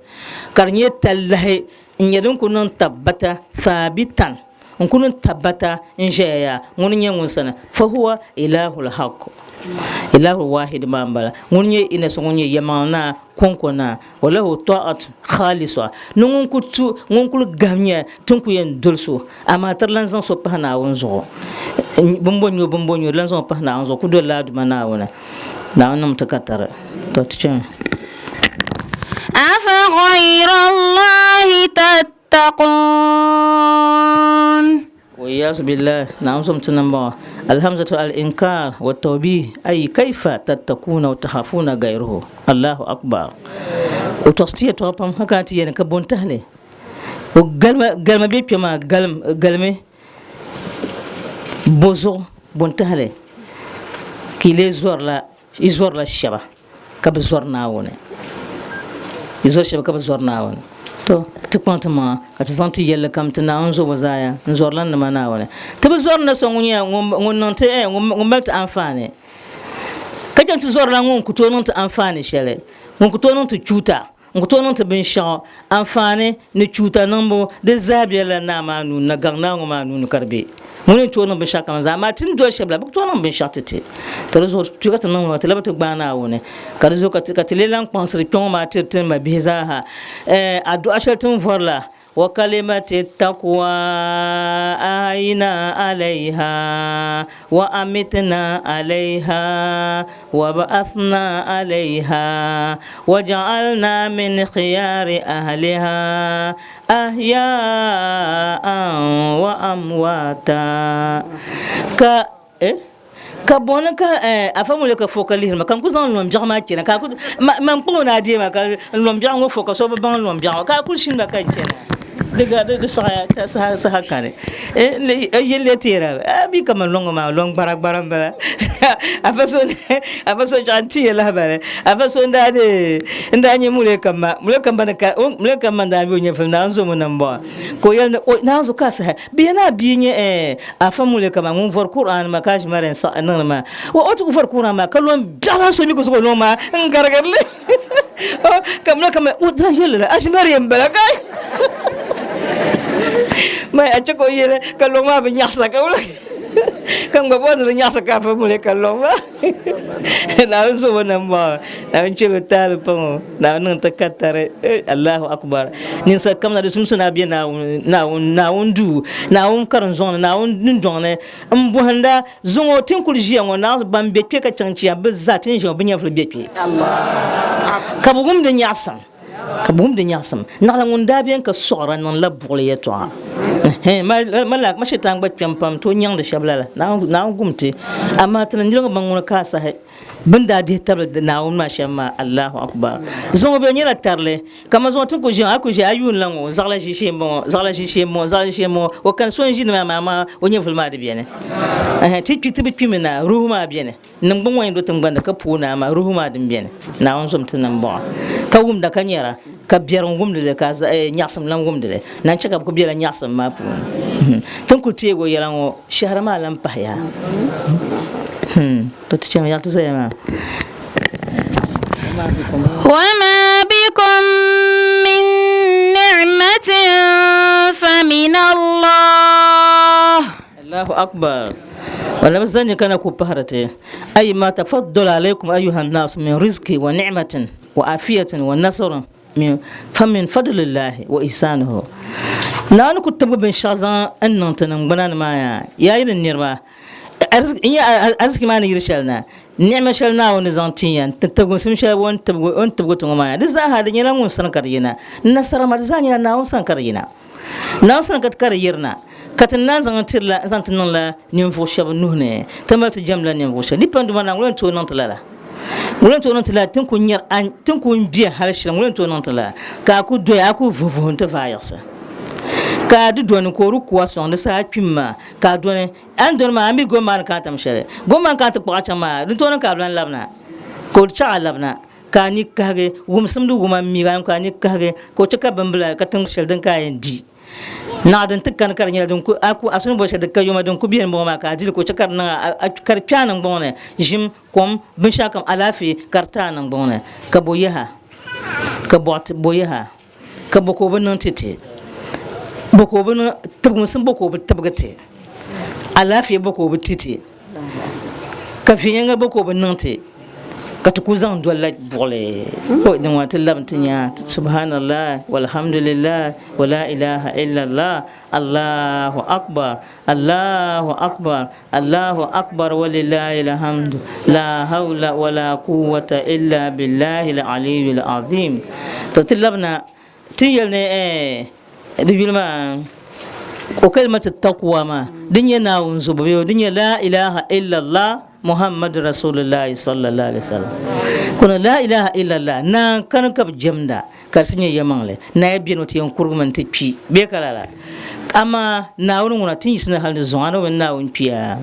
ka di nyɛ talahi n-nyɛ din ku niŋ tabbata, thaabitan, n-ku niŋ tabbata n-ʒɛya yaa, ŋuni n-nyɛ ŋun sani, fahuwa ilahul haq, ilahul wahid maa m-bala, ŋuni n-nyɛ i na so ŋun nyɛ yɛlimaŋli naa kɔŋko naa. Wa lahu ta'at khalisa, ni ŋun ku tu, ŋun kuli gahim nya ti ni ku yɛn doli so, amaa ti di lan zaŋ so pahi Naawuni zuɣu. Bini bo nyo, bini bo nyo, di lan zaŋ o pahi Naawuni zuɣu, ku dolila a Duuma Naawuni. Naawuni niŋmi ti katari. Tɔ ti chami. Afa ghayra Allahi tattaqun. Wal-iyazu billah, Naawuni zom ti nambɔɣu, Alhamzatu al-inkar wa tawbih, ay kayfa tattakuuna wa takhafuuna gayruhu, Allahu akbar. O tɔɣisi ti yɛtɔɣa pam hal ka a ti yɛli ka bo n-tahi li. O galima, galima be kpe maa, galim, galimi bo zuɣu, bo n-tahi li ka yi lee zɔrila, yi zɔrila shɛba. ka bi zɔri Naawuni. Yi zɔri shɛba ka bi zɔri Naawuni. To, ti kpaŋ ti maŋa ka ti zaŋ ti yɛlli kam ti Naawuni zobo zaaya n-zɔrila nima Naawuni. Ti bi zɔri na so ŋun nyɛ ŋun niŋ ti, eh, ŋun mali ti anfaani. Ka chɛ ti zɔrila ŋun ku tooi niŋ ti anfaani shɛli, ŋun ku tooi niŋ ti chuuta. N ku tooi niŋ ti binshɛɣu anfaani ni chuuta niŋbu, di zaa bela naa maa nuu ni, na gaŋ naa ŋɔ maa nuu ni ka di be. Ŋuni n-tooi niŋ binshɛɣukam zaa, amaa ti ni doli shɛba la, bɛ ku tooi niŋ binshɛɣu ti ti. To di zuɣu tu ka ti niŋ ŋɔ, ti labi ti gbaai Naawuni, ka di zuɣu ka ti lee lan kpaŋsiri kpe ŋɔ maa tiri ti ni mabihi zaa ha. Ɛɛ, adua shɛli ti ni vɔri la. وكلمة التقوى أهينا عليها وأمتنا عليها وبعثنا عليها وجعلنا من خيار أهلها أحياء وأمواتا ك إيه؟ Ka bɔni ka afa ŋɔ ka fo ka lihiri ma ka n ku zaŋ lɔm biɛɣu maa chana ka ku man kpuɣi o ni a deei ma ka lɔm biɛɣu ŋɔ fo ka so bi baŋ lɔm biɛɣu ka a ku ʒini ba ka n chana di ga di saha saha saha kani yili teera a mi ka man lɔŋ maa lɔŋ gbara gbara n bala afa so afa so chaɣ n ti ya lahabali afa so n daa de n daa nyɛ mule kamba mule kamba ni ka mule kamba n daa bɛ o nyɛvuli naa n zo mo na n bɔŋɔ ka o yɛli ni o naa zo ka saha Bɛ yɛn a bia nyɛ eh afa muli kaman ŋun vɔri Quran maa ka ʒi mari n-saɣi niŋdi maa. O o ti ku vɔri Quran maa ka lɔn biɛɣu lan so mi ku zuɣu o lɔŋ maa n-garigiri li. Ka muli kaman o daa yɛli la aʒi mari m-bala ka mai a chɛ ka o yɛli ka lɔŋ maa bi nyaɣisa ka wula ka n gba bɔri ni di nyaɣisi ka afa muli ka lɔŋ maa Naawuni zuɣu bi nambɔɣu Naawuni chɛ bi taali paŋ o. Naawuni niŋ ti ka tari Allahu akbar ninsal kam na di tumsi na bɛ Naawuni Naawuni duu Naawuni karinzoŋ ni Naawuni dundɔŋ ni n bohinda zuŋɔ tin kuli ʒiya ŋɔ Naawuni ban bɛ kpe ka chaŋ chiya bɛ zaa tin ʒiya ŋɔ bɛ nyɛvuli bɛ kpe ka bɛ wumdi nyaɣisim ka bɛ wumdi nyaɣisim naɣila ŋun daa bɛni ka sɔɣira niŋla buɣili yɛltɔɣa ma shitan gba kpɛm pam ti o nyaŋdi shɛba lala Naawuni gum ti amaa ti ni niriba ban ŋuni ka a sahi Bɛ ni daa dihi tabili Naawuni maa shɛm maa, Allahu Akbar. Zuŋɔ bɛ nyɛla tarili, kaman zuŋɔ ti ni kul ʒiya ŋɔ, a kul ʒiya a yuuni la ŋɔ, zaɣila ʒiishee m-bɔŋɔ, zaɣila ʒiishee m-bɔŋɔ, zaɣila ʒiishee m-bɔŋɔ, o kani so n-ʒi ni maa maa, amaa o nyɛvili maa di beni. Ɛhɛn, ti kpi ti bi kpimi na, ruhu maa beni. Niŋgbuŋ ŋɔ yɛn do tiŋgbani ni ka pooi na, amaa ruhu maa din beni. Naawuni zom ti nambɔɣu, ka wumda ka nyara, ka biɛrim wumdi li, ka nyaɣisim lan wumdi li. Nan chɛ ka bɛ kul bela nyaɣisim maa puuni. Ti ni kul teeg o yɛla ŋɔ, shɛhira maa lan pahiya. To ti chɛmi yaɣa ti zaya maa. وما بكم من نعمة فمن الله Allahu akbar wala bi zani kana ku pahari ti ay ma tafaddala alaykum ayuha an-nas min rizqi wa ni'matin wa afiyatin wa nasrin min famin fadlillahi wa ihsanihi Naawuni ku tibigi binshɛɣu zaŋ n niŋ ti niŋgbuna ni maa yaa yaa yi ni niriba ariziki maa ni yiri shɛli na, ni'ima shɛli Naawuni ni zaŋ tin ya n-tibiginsim shɛli o ni tibigi ti ŋɔ maa, di zaaha di nyɛla ŋun sani ka di yina. Nasara maa di zaa nyɛla Naawuni sani ka di yina. Naawuni sani ka di yirina, ka ti naan zaŋ n-tiri la n-zaŋ ti niŋla ninvuɣ shɛba nuhi ni, ti mali ti jɛmdila ninvuɣ shɛba. Di pa n Duuma Naawuni, ŋuni n-tooi niŋ ti lala? Ŋuni n-tooi niŋ ti lala? Ti ni kul nyari a, ti ni kul be hal shili, ŋuni n-tooi niŋ ti lala? Ka a ku doya, a ku vuhivuhi nti vaai yiɣisi. Ka a di doni ka o di ku a sɔŋ, di saha kpimi maa ka a doni. A ni doni maa, a mi gom maa ni kana tam shɛli. Gom maa ni kana ti kpuɣi a chaŋ maa, di ni tooi niŋ ka a bi lan labina, ka o chaɣ a labina, ka a ni kahigi wumsimdi wuma m-miig a ni, ka a ni kahigi ka o chɛ ka bimbila ka tiŋ shɛli din ka a yɛn di. Naɣ din ti kani ka di nyɛla din ku a ku a so ni boli shɛli di ka yoma din ku beni m-bɔŋɔ maa ka a di li ka o chɛ ka di niŋ a ka di kpe a niŋgbuŋ ni ʒim, kom, binshɛɣukam, alaafee ka di ti a niŋgbuŋ ni ka bo yaha ka bɔɣi ti bo yaha. Ka bɔ ka o bi niŋ ti ti? Bɔ ka o bi niŋ tibiginsim bɔ ka o bi tibigi ti? Alaafee bɔ ka o bi ti ti? Ka viɛnyɛliŋga bɔ ka o bi niŋ ti? Ka ti ku zaŋ dolila buɣili o din ŋɔ ti labi ti nya subhanallah walhamdulillah wala ilaha illallah allahu akbar allahu akbar allahu akbar walillahi alhamdu la hawla wala quwwata illa billahi al-aliyyil azim. To ti labina ti yɛli ni eh di yuli maa o kalimatu taqwa maa din nyɛ Naawuni zubu bee din nyɛ la ilaha illallah Muhammadu Rasulullahi sallallahu alaihi wasallam. Kuna la ilaha illallah naan kani ka bi jɛmda ka di ti nyɛ yɛlimaŋli Naaya beni o ti yɛn kurigimi nti kpi bee ka lala. Amaa Naawuni ŋuna ti ni yiɣisi ni hali ni zuŋɔ a ni bi mi Naawuni kpiya.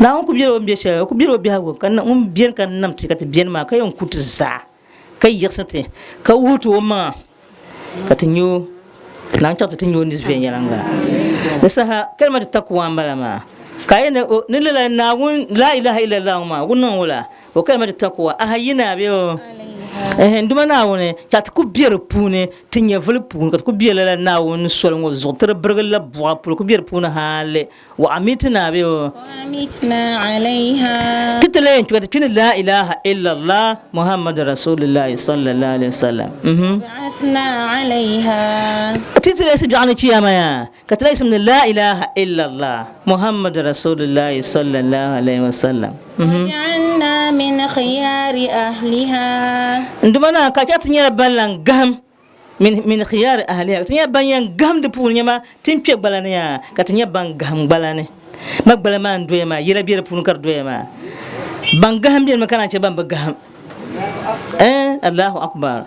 Naawuni ku bela o ni be shɛli, o ku bela o biɛhigu ka ŋun beni ka nam ti ka ti beni maa ka yɛn ku ti zaa ka yiɣisi ti ka wuhi ti o maŋa ka ti nya o Naawuni chaŋ ti ti nya o ni viɛnyɛliŋga. Di saha kalimatu taqwa m-bala maa ka a yɛli ni lala Naawuni laa ilaha illallah ŋɔ maa ŋun niŋ wula? O kalimatu taqwa aha yina bee o? N Duuma Naawuni, ka ti ku be di puuni ti nyɛvili puuni, ka ti ku be lala Naawuni soli ŋɔ zuɣu, ti di birigi la buɣa polo ku be di puuni hali. Wa amitna bee o. Ti ti lahi yɛn kpi ka ti kpi ni laa ilaha illallah Muhammadu Rasulillahi sallallahu alaihi wasallam. Ti ti lahi biɛɣu ni kiyama yaa ka ti lahi ni laa ilaha illallah Muhammadu Rasulillahi sallallahu alaihi wasallam. N Duuma Naa ka chɛ ti nyɛla ban lan gahim min min khiyari ahliha ka ti nyɛla ban yɛn gahim di puuni nyɛma ti ni kpe gbala ni yaa ka ti nyɛ ban gahim gbala ni ma gbala maa n doya maa yɛla be di puuni ka di doya maa ban gahim beni mi ka naan chɛ ban bi gahim eh Allahu akbar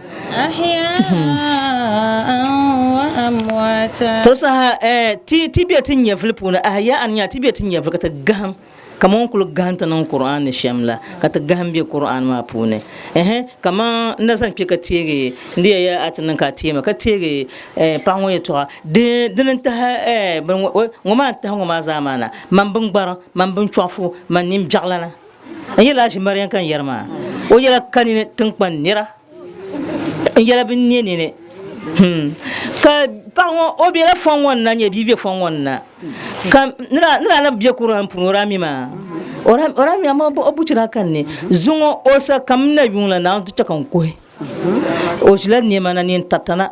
to saha eh ti ti be ti nyɛvili puuni ahya'an nya ti be ti nyɛvili ka ti gahim Kaman o ni kul gahim ti niŋ Kur'aan ni shɛm la, ka ti gahim be Kur'aan maa puuni. Ɛhɛ, kaman n na zaŋ kpe ka teegi n di ya ya a ti niŋ ka a teei ma, ka teegi paɣa ŋɔ yɛtɔɣa, di dini n-tahi ɛɛ bini ŋɔ, ŋɔ maa n-tahi ŋɔ maa zaa maa na, man bingbariŋ, man binchɔɣifu, man nimbiɛɣilana. N yɛla a ʒi Mariam ka n yɛri maa, o yɛla ka nini tiŋkpan nira. N yɛla bɛ ni nini. Hmm. Ka paɣa ŋɔ o bela fɔŋ ŋɔ ni na nyɛ bia be fɔŋ ŋɔ ni na. Ka nira na be Kur'an puuni o daa mi maa. O daa mi amaa o buchi daa ka ni. Zuŋɔ o sa kam na yuŋ la Naawuni ti chɛ ka n kuhi. O ʒila nɛma na neen tarita na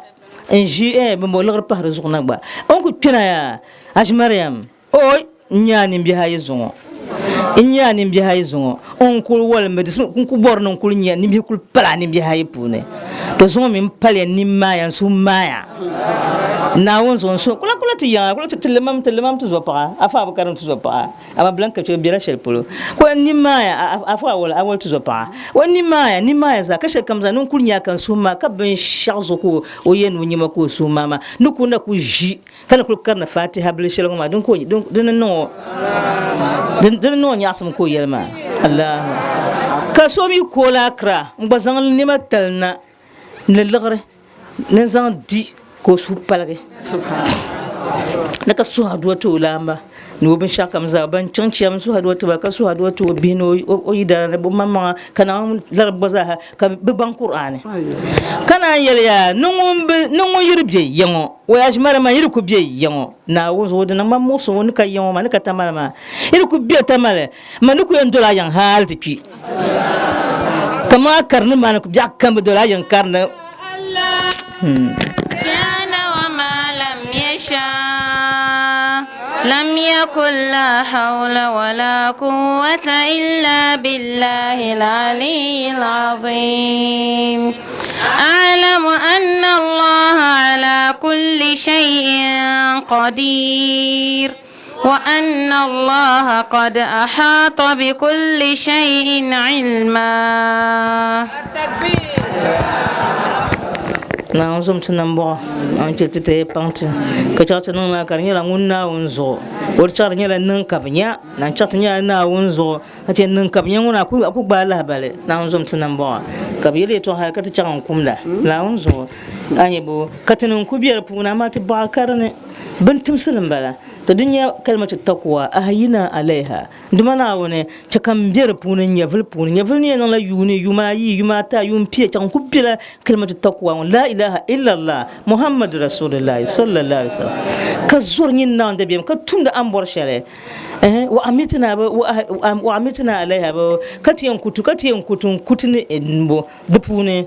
n ʒi eh bɛn liɣiri pahi di zuɣu na gba. O ni ku kpɛna yaa Haji Mariam. Oi! N nya a nimbihi ayi zuŋɔ. N nya a nimbihi ayi zuŋɔ. N kul wolimi di n ku bɔri ni n kul nya nimbihi kul pali a nimbihi ayi puuni. To zuŋɔ mi m paliya n nim maaya, n suhu maaya. Naawuni zuɣu n suhu kula kula ti yaŋa, kula ti limam, ti limam ti zuɣupaɣa, a fa bi karim ti zuɣupaɣa, amaa bilan ka chɛ bela shɛli polo. Ko n nim maaya, a fa a woli ti zuɣupaɣa. O nim maaya, nim maaya zaa, ka shɛli kam zaa ni n kul nya ka n suhu maaya, ka binshɛɣu zuɣu ka o yɛn ni o nya ma ka o suhu maaya maa, ni ka o na kul ʒi Ka ni kuli karindi Fatiha bili shɛli ŋɔ maa, din ka o, din ni niŋ o, din ni niŋ o nyaɣisim ka o yɛli maa, Allahu. Ka so mi ku o la Accra n-gba zaŋ nɛma tali na ni liɣiri ni n-zaŋ di ka o suhu paligi. Ni ka suhi aduwa ti o laamba ni o binshɛɣukam zaa, ban chaŋ chiyaama suhi aduwa ti ba, ka suhi aduwa ti o bihi ni o yidana ni bɛ maŋmaŋa, ka Naawuni larigi gba zaaha ka bɛ baŋ Kur'aani. Ka naan yɛli ya, ni ŋun yi di be ya ŋɔ, O aʒimara maa yi di ku be ya ŋɔ, Naawuni zuɣu di niŋ ma muɣisigu ni ka ya ŋɔ maa ni ka Tamale maa yi di ku be Tamale, man ni ku yɛn doli a yiŋ hal ti kpi. Kaman a kari ni maa ni biɛɣu kam bi doli a yiŋ kari ni. كان وما لم يشاء لم يكن لا حول ولا قوة إلا بالله العلي العظيم أعلم أن الله على كل شيء قدير وأن الله قد أحاط بكل شيء علما Naawuni zom ti nambɔɣu n chɛ ti ti paŋ ti ka chaɣ ti niŋ maa ka di nyɛla ŋun Naawuni zuɣu o di chaɣ di nyɛla niŋ ka bi nya na n chaɣ ti nyɛla Naawuni zuɣu Ka chɛ niŋ ka bɛ nya ŋuna a ku gbaai lahibali Naawuni zom ti nambɔɣu, ka bɛ yɛli yɛtɔɣa hali ka ti chaŋ n-kumda Naawuni zuɣu. A nya bo ka ti niŋ ku be di puuni, amaa ti bɔɣa ka di ni. Bini timsili m-bala. To di nya kalimatu taqwa, ahyina alayha. Duma Naawuni, chɛ ka m be di puuni n nyɛvili puuni. Nyɛvili ni yɛn niŋla yuuni, yuma ayi, yuma ata, yuun pia, chaŋ n-ku bela kalimatu taqwa ŋɔ, laa ilaha illallah, Muhammadu Rasulillahi, sallallahu alaihi wasallam. Ka zɔri nyin Naawuni dabiɛm, ka tumdi a ni bɔri shɛli. Wa amitina wa amitina alaiha bo ka ti yɛn kutu ka ti yɛn kutu n kuti ni bo di puuni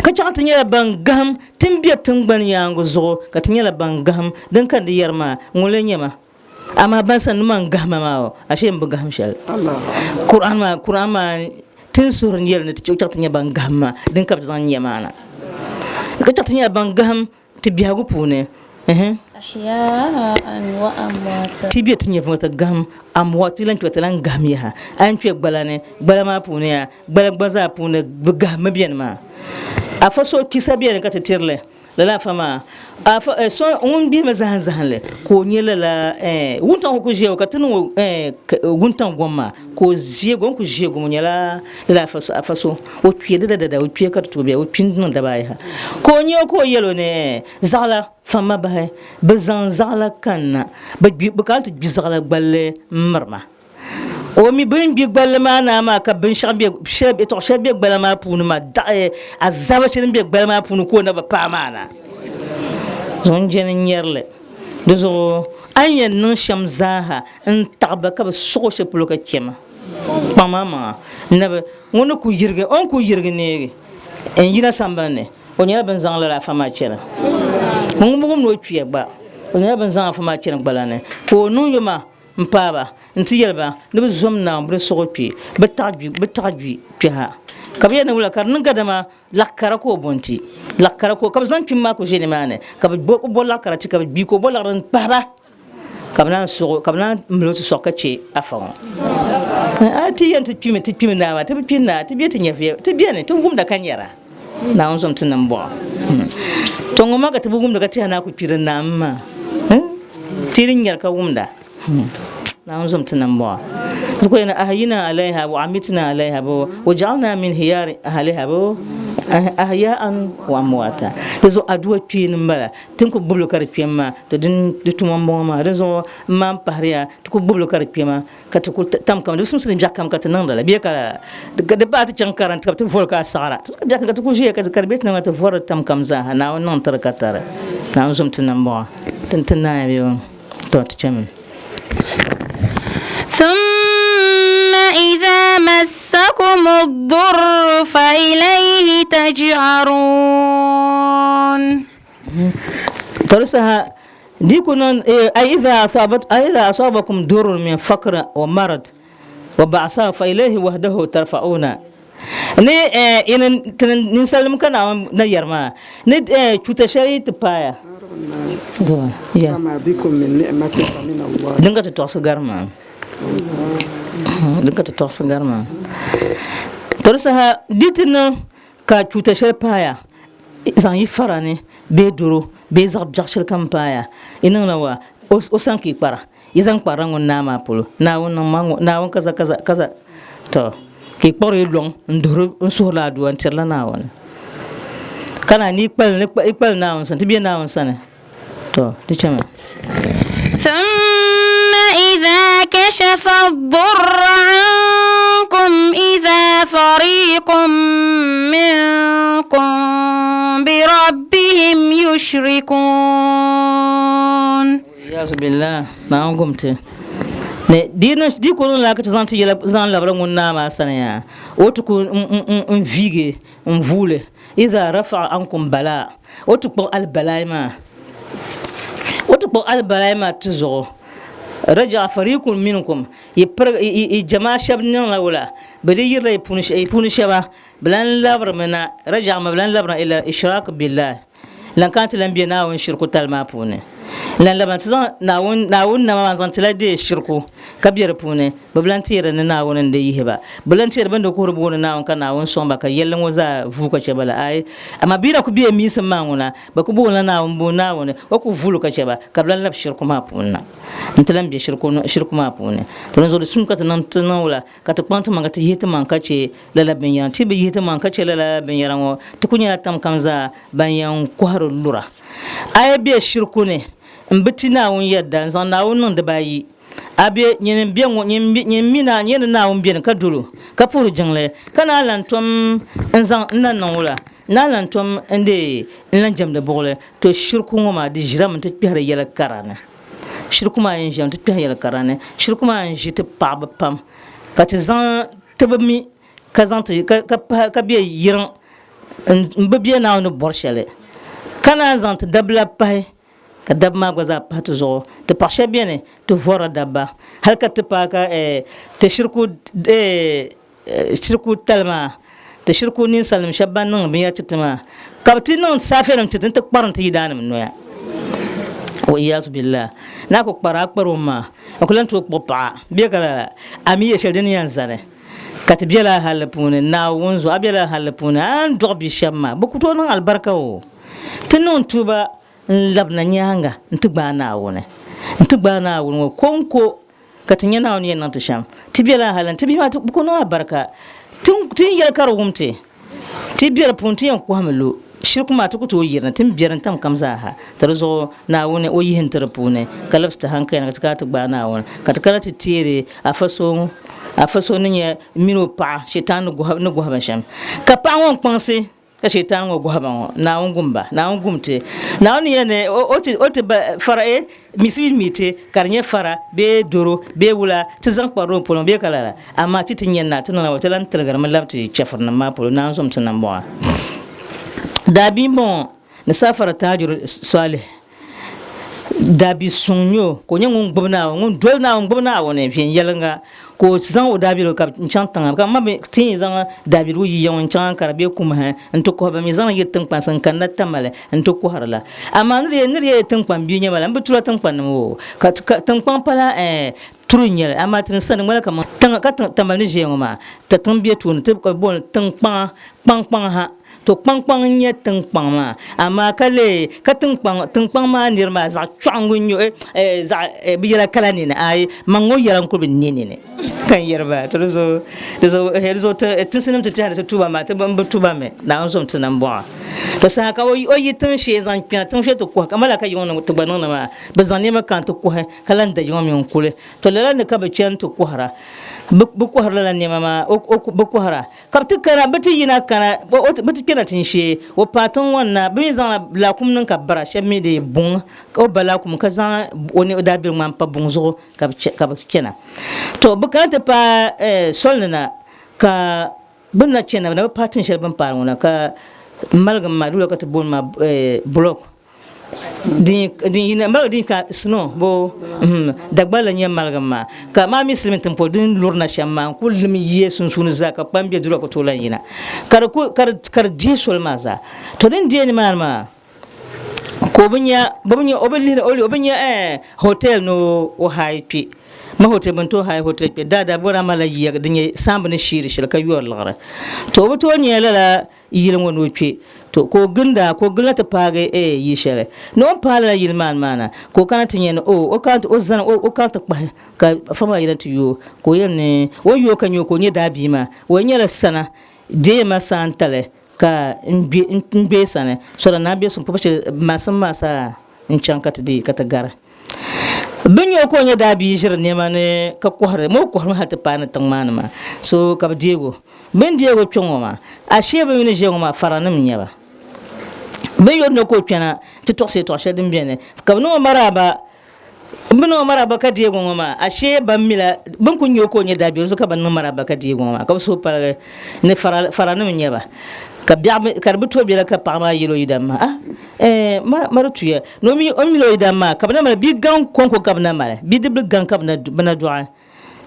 ka chaŋ ti nyɛla ban gahim ti ni bɛ tiŋgbani yaangi zuɣu ka ti nyɛla ban gahim din ka di yɛri maa ŋun lee nyɛ ma amaa ban sani ni man gahima maa o ashee n bi gahim shɛli Quran maa Quran maa ti ni suhuri yɛli ni ti chaŋ ti nyɛ ban gahim maa din ka bi zaŋ nyɛ maa na ka chaŋ ti nyɛla ban gahim Ti biɛhigu puuni, ti be ti nyɛvuli ti gahim amwa ti lan kpe ti lan gahim yaha. A yɛn kpe gbala ni, gbala maa puuni yaa, gbala gba zaa puuni bɛ gahimmi beni maa. Afa so kisa beni ka ti tiri li, lala afa maa, afa so ŋun gbihimi zahim zahinli ka o nyɛ lala wuntaŋ ku ʒiya o ka ti niŋ o wuntaŋ gom maa ka o ʒiɛgi o ni ku ʒiɛgi o nyɛla lala afa so o kpiɛ di dadada o kpiɛ ka di tooi bɛ o kpi n-niŋ daba ayi ha ka o nya o ka o yɛl o ni zaɣila famma bahi bɛ zaŋ zaɣila kanna bɛ kana ti gbi zaɣila gballi m-miri ma. O mi bɛ ni gbi gballi maa naa maa ka binshɛɣu be shɛli yɛtɔɣ shɛli be gbala maa puuni maa daɣi azaaba shɛli din be gbala maa puuni ka o na bi paai maa na. Zuɣu n jɛni n-nyari li. Di zuɣu a ni yɛn niŋ shɛm zaaha n-taɣi ba ka bɛ suɣ o shɛli polo ka chɛ ma. Kpaŋmaŋmaŋa nabi ŋun ni ku yirigi o ni ku yirigi neegi n-yina sambani ni, o nyɛla bɛ ni zaŋ lala afa maa chani. Ŋun bi wum ni o kpiya gba, o nyɛla bɛ ni zaŋ afa maa chani gbala ni ka o niŋ yoma m-paai ba nti yɛli ba ni bɛ zom Naawuni bɛ ni suɣi kpi, bɛ taɣi gbi kpɛha. Ka bɛ yɛli ni wula ka di niŋ kadama laɣ kara ka o bo nti, laɣ kara ka o, ka bɛ zaŋ kpim maa ku ʒe nimaani, ka bɛ bo laɣ kara ti ka bɛ gbi ka o bo liɣiri m-pahi ba, ka bɛ naan suɣi, ka bɛ naan mali o ti sɔɣi ka chɛ afa ŋɔ. A ti yɛn ti kpimi, ti kpimi naa maa, ti bi kpi naa, ti be ti nyɛviya, ti beni, ti wumda ka nyara. Naawuni zom ti nambɔɣu. To ŋɔ maa ka ti bi wumda ka tɛha naa ku kpi di naam maa. Ti di nyari ka wumda. Naawuni zom ti nambɔɣu. Di ku yɛli ahayina alayha wa amitna alayha bo wa ja'alna min hiyari ahliha bo ahya'an wa amwata. Di zuɣu aduwa kpeeni m-bala. Ti ni ku gbibili ka di kpɛm maa, to di tuma m-bɔŋɔ maa. Dinzuɣu m maan pahiriya, ti ku gbibili ka di kpɛma. Ka ti kul tam kam, di bi simsi ni biɛɣu kam ka ti niŋdi li bee ka di baai ti chaŋ karinti ka bɛ ti voli ka a saɣira. Biɛɣu kam ka ti kul ʒiya ka di be ti niŋ ti vɔri tam kam zaaha. Naawuni niŋ ti di ka tari. Naawuni zom ti nambɔɣu. Ti ni ti naai bee? Tɔ ti chami. ثم إذا مسكم الضر فإليه تجأرون. To di saha di ku niŋ ay idha asabat ay idha asabakum durrun min fakr wa marad wa ba'sa fa ilayhi wahdahu tarfa'una ni ini ninsalinima ka Naawuni na yɛri maa ni chuuta shɛli yi ti paaya din ka ti tɔɣisi gari maa din ka ti tɔɣisi gari maa to di saha di ti niŋ Ka chuuta shɛli paaya zaŋ yi fara ni bee doro bee zaɣ biɛɣu shɛli kam paaya, yi niŋla wa o sani ka yi kpara, yi zaŋ kparila ŋun naa maa polo, Naawuni niŋ ma ŋɔ, Naawuni kaza kaza kaza, tɔ ka yi kpuɣiri yi lɔŋ n-duhiri n-suhirila aduwa n-tirila Naawuni. Ka naan yi kpalim Naawuni sani, ti be Naawuni sani. To, di chɛmi. ثم إذا كشف الضر عنكم إذا فريق منكم بربهم يشركون. Iyazu billah, Naawuni gum ti. Ni di niŋ di ku niŋ lala ka ti zaŋ ti yɛla zaŋ labila ŋun naa maa sani yaa, o ti ku n viigi n vuuli. Iza rafa'a ankum balaa, o ti kpuɣi alibalaai maa, o ti kpuɣi alibalaai maa ti zuɣu. Raja'a fariqun minkum, yi pirigi, yi jamaa shɛba niŋla wula? Bɛ di yirila yi puuni, yi puuni shɛba, bɛ lan labirimi na, raja'a maa bɛ lan labirina ila ishrak billahi, lan kana ti lan be Naawuni shirku tali maa puuni. Lan labina ti zaŋ Naawuni, Naawuni nama maa zaŋ ti la deei shirku ka be di puuni. Bɛ bi lan teeri ni Naawuni n-di yihi ba. Bɛ lan teeri bɛ ni di kuhiri booni Naawuni ka Naawuni sɔŋ ba ka yɛlli ŋɔ zaa vuui ka chɛ ba la. Aai! Amaa bɛ yi na ku be miisim maa ŋuna, bɛ ku boonila Naawuni boo Naawuni, o ku vuui li ka chɛ ba, ka bɛ lan labi shiriku maa puuni na nti lan be shiriku maa puuni. To dinzuɣu di sum ka ti niŋ ti niŋ wula ka ti kpaŋ timaŋ ka ti yihi timaŋ ka chɛ lala binyɛra. Ti bi yihi timaŋ ka chɛ lala binyɛra ŋɔ, ti ku nyɛla tam kam zaa ban yɛn kɔhiri lura. A yi be shiriku ni m-bi ti Naawuni yɛda n-zaŋ Naawuni niŋ dibaayi, A be, nyini m-be ŋɔ, nyini m-mi na, nyɛ ni Naawuni beni ka dol o, ka puhiri jiŋli, ka naan lan tom n-zaŋ n na niŋ wula? Naan lan tom n-deei n-lan jɛmdi buɣili? To shiriku ŋɔ maa di ʒirami nti kpɛhiri yɛli kara ni. Shiriku maa yɛn ʒirami nti kpɛhi yɛli kara ni. Shiriku maa n-ʒi ti paɣiba pam, ka ti zaŋ ti bi mi ka zaŋ ti ka pahi ka be yiriŋ m-bi be Naawuni ni bɔri shɛli, ka naan zaŋ ti dabila pahi Ka dabba maa gba zaa pahi ti zuɣu. Ti paɣ shɛba beni ti vɔrila dabba hal ka ti paai ka ti shiriku shiriku tali maa, ti shiriku ninsalinim shɛba ban niŋdi binyɛra ti ti maa, ka bɛ ti niŋ saafɛnim ti ti nti kparim ti yidaannim noya. Wa iyazu billah. Ni a ku kpari a kpari o maa, a ku lan tooi kpuɣi paɣa bee ka lala, a mi ya shɛli din yɛn zani ka ti bela a halli puuni, Naawuni zuɣu a bela a halli puuni, a ni dɔɣi bia shɛba maa, bɛ ku tooi niŋ alibarika o. Ti niŋ tuuba N labina nyaaŋa nti gbaai Naawuni, nti gbaai Naawuni ŋɔ kɔŋko ka ti nya Naawuni yɛn niŋ ti shɛm. Ti bela hal n-ti bihi maa ti ku niŋ alibarika. Ti ni yɛli ka di wum ti, ti be di puuni ti yɛn kɔhimi lu shiriku maa ti ku tooi yirina, ti ni be di tam kam zaa ha. Ti di zuɣu Naawuni o yihi n-ti di puuni ka labisi ti hankali ni ka ti kana ti gbaai Naawuni, ka ti kana ti teeri afa so ŋɔ. Afa so ni nyɛ mini o paɣa Shitan ni gɔhi ba shɛm, ka paɣa ŋɔ n-kpaŋsi ka Shitan ŋɔ gɔhi ba ŋɔ, Naawuni gum ba, Naawuni gum ti. Naawuni ni yɛli ni o ti ba fara e misi mini mi ti ka di nyɛ fara bee doro bee wula ti zaŋ kpari o polo bee ka lala, amaa ti ti nya na ti niŋla ti lan tiligirimi labi ti chɛfurinim maa polo, Naawuni zom ti nambɔɣu. Daabia m-bɔŋɔ ni Safara Taajiri Salih Daabi suŋ n-nyɛ o ka o nyɛ ŋun gbubi Naawuni, ŋun doli Naawuni gbubi Naawuni viɛnyɛliŋga ka o zaŋ o daabiligu ka n-chaŋ tiŋa. Ka m ma mi ti yi zaŋ daabiligu yi ya ŋɔ n-chaŋ Ankara bee Kumahi nti kɔhi ba mi zaŋ yi tiŋkpansi n-kanna Tamale nti kɔhiri la. Amaa ni di yɛn tiŋkpan bia nyɛ ma la, m bi tula tiŋkpannima o ka tiŋkpaŋ pala ɛɛh turi n-nyɛ li. Amaa ti ni sani ŋmanila kaman tiŋa ka Tamale ni ʒiya ŋɔ maa, ti tiŋ be tooni ti ka bɛ booni tiŋkpaŋa, kpaŋkpaŋ ha. To kpaŋkpaŋ n-nyɛ tiŋkpaŋ maa, amaa ka lee ka tiŋkpaŋ, tiŋkpaŋ maa niri maa zaɣ chɔɣiŋgu n-nyɛ o, eh, zaɣ, eh, bɛ yɛla kala nini, aai, maŋ ŋɔ yɛla n-kuli bi ne nini ka n yɛri ba. To di zuɣu, di zuɣu, eh, di zuɣu ti, tinsinim ti tɛhi ni ti tuuba maa, ti bi tuuba mi, Naawuni zom ti nambɔɣu. To saha ka o yi, o yi tiŋ shee zaŋ kpɛna tiŋ shee ti kɔhi, kamani lala ka yiŋɔ ni ti gba niŋdi maa, bɛ zaŋ nɛma kana ti kɔhi ka lan da yiŋɔ mi n-kuli. To lala ni ka bɛ chani ti kɔhira, bɛ, bɛ kɔhiri lala nɛma maa, o, o, bɛ kɔhira. Ka bɛ ti kana, bɛ ti yina kana, bɛ ti kpɛna tinshee, o paai tiŋ ŋɔ ni na, bɛ mi zaŋla laakum niŋ ka bara, shɛba mi dee buŋ, ka o ba laakum ka zaŋ o ni o daabiligu maa m-pa buŋ zuɣu ka bɛ chana. To bɛ kana ti paai soli ni na, ka bɛ ni na chana, bɛ na bi paai tin shɛli bɛ ni paari ŋɔ na, ka maligim maa, di wula ka ti booni maa block. Din yina maligi din ka snow bo Dagbaŋ la nyɛ maligim maa ka maa mi silimiin tiŋ polo din lurina shɛm maa n kuli lim yiya sunsuuni zaa ka kpam bɛ duri ka tooi lahi yina ka di dihi soli maa zaa to din deei nimaani maa ka o bi nya o bi lihiri o bi nya hotel ni o haai kpe ma hotel bin tooi haai hotel kpe daadaa bɛ daa malila yiya din nyɛ saamba ni sheeri shɛli ka yori liɣiri to o bi tooi nya lala yili ŋɔ ni o kpe, to ka o ginda ka o gilila ti paagi eh yili shɛli. Ni o ni paai lala yili maa ni maa na, ka o kana ti nya ni oh o kana ti o zani o kana ti kpahi ka afa maa yina ti yooi ka o yɛli ni o ni yooi ka nya o ka o nya daabia maa, o yɛn nyɛla sana deei ma saantali ka n gbe n gbe sani so da naan be suŋ pubu shɛli maasim maa saa n chaŋ ka ti deei ka ti gari. Bɛ nya o ka o nyɛ daabia ʒiri nɛma ni ka kɔhiri ma o kɔhirimi hali ti paai ni tiŋ maa ni maa so ka bɛ deeg o. Bɛ ni deeg o kpe ŋɔ maa, ashee bɛ mi ni ʒiya ŋɔ maa faranim n-nyɛ ba. Bɛ ni yuri ni o ka o kpɛna ti tɔɣisi yɛtɔɣ shɛli din beni ka bɛ niŋ o maraaba. Bɛ niŋ o maraaba ka deeg o ŋɔ maa, ashee ban mi la bɛ ni kul nya o ka o nyɛ daabia zuɣu ka bɛ niŋ maraaba ka deeg o ŋɔ maa ka bɛ suhu paligi ni faranim n-nyɛ ba. Ka biɛɣu ka di bi tooi bela ka paɣa maa yɛl o yidana maa, Ah! Ɛɛn, ma, ma di tuya ni o mi o mini o yidana maa ka bɛ na mali bia gaŋ kɔŋko ka bɛ na mali, bidibili gaŋ ka bɛ na dɔɣi.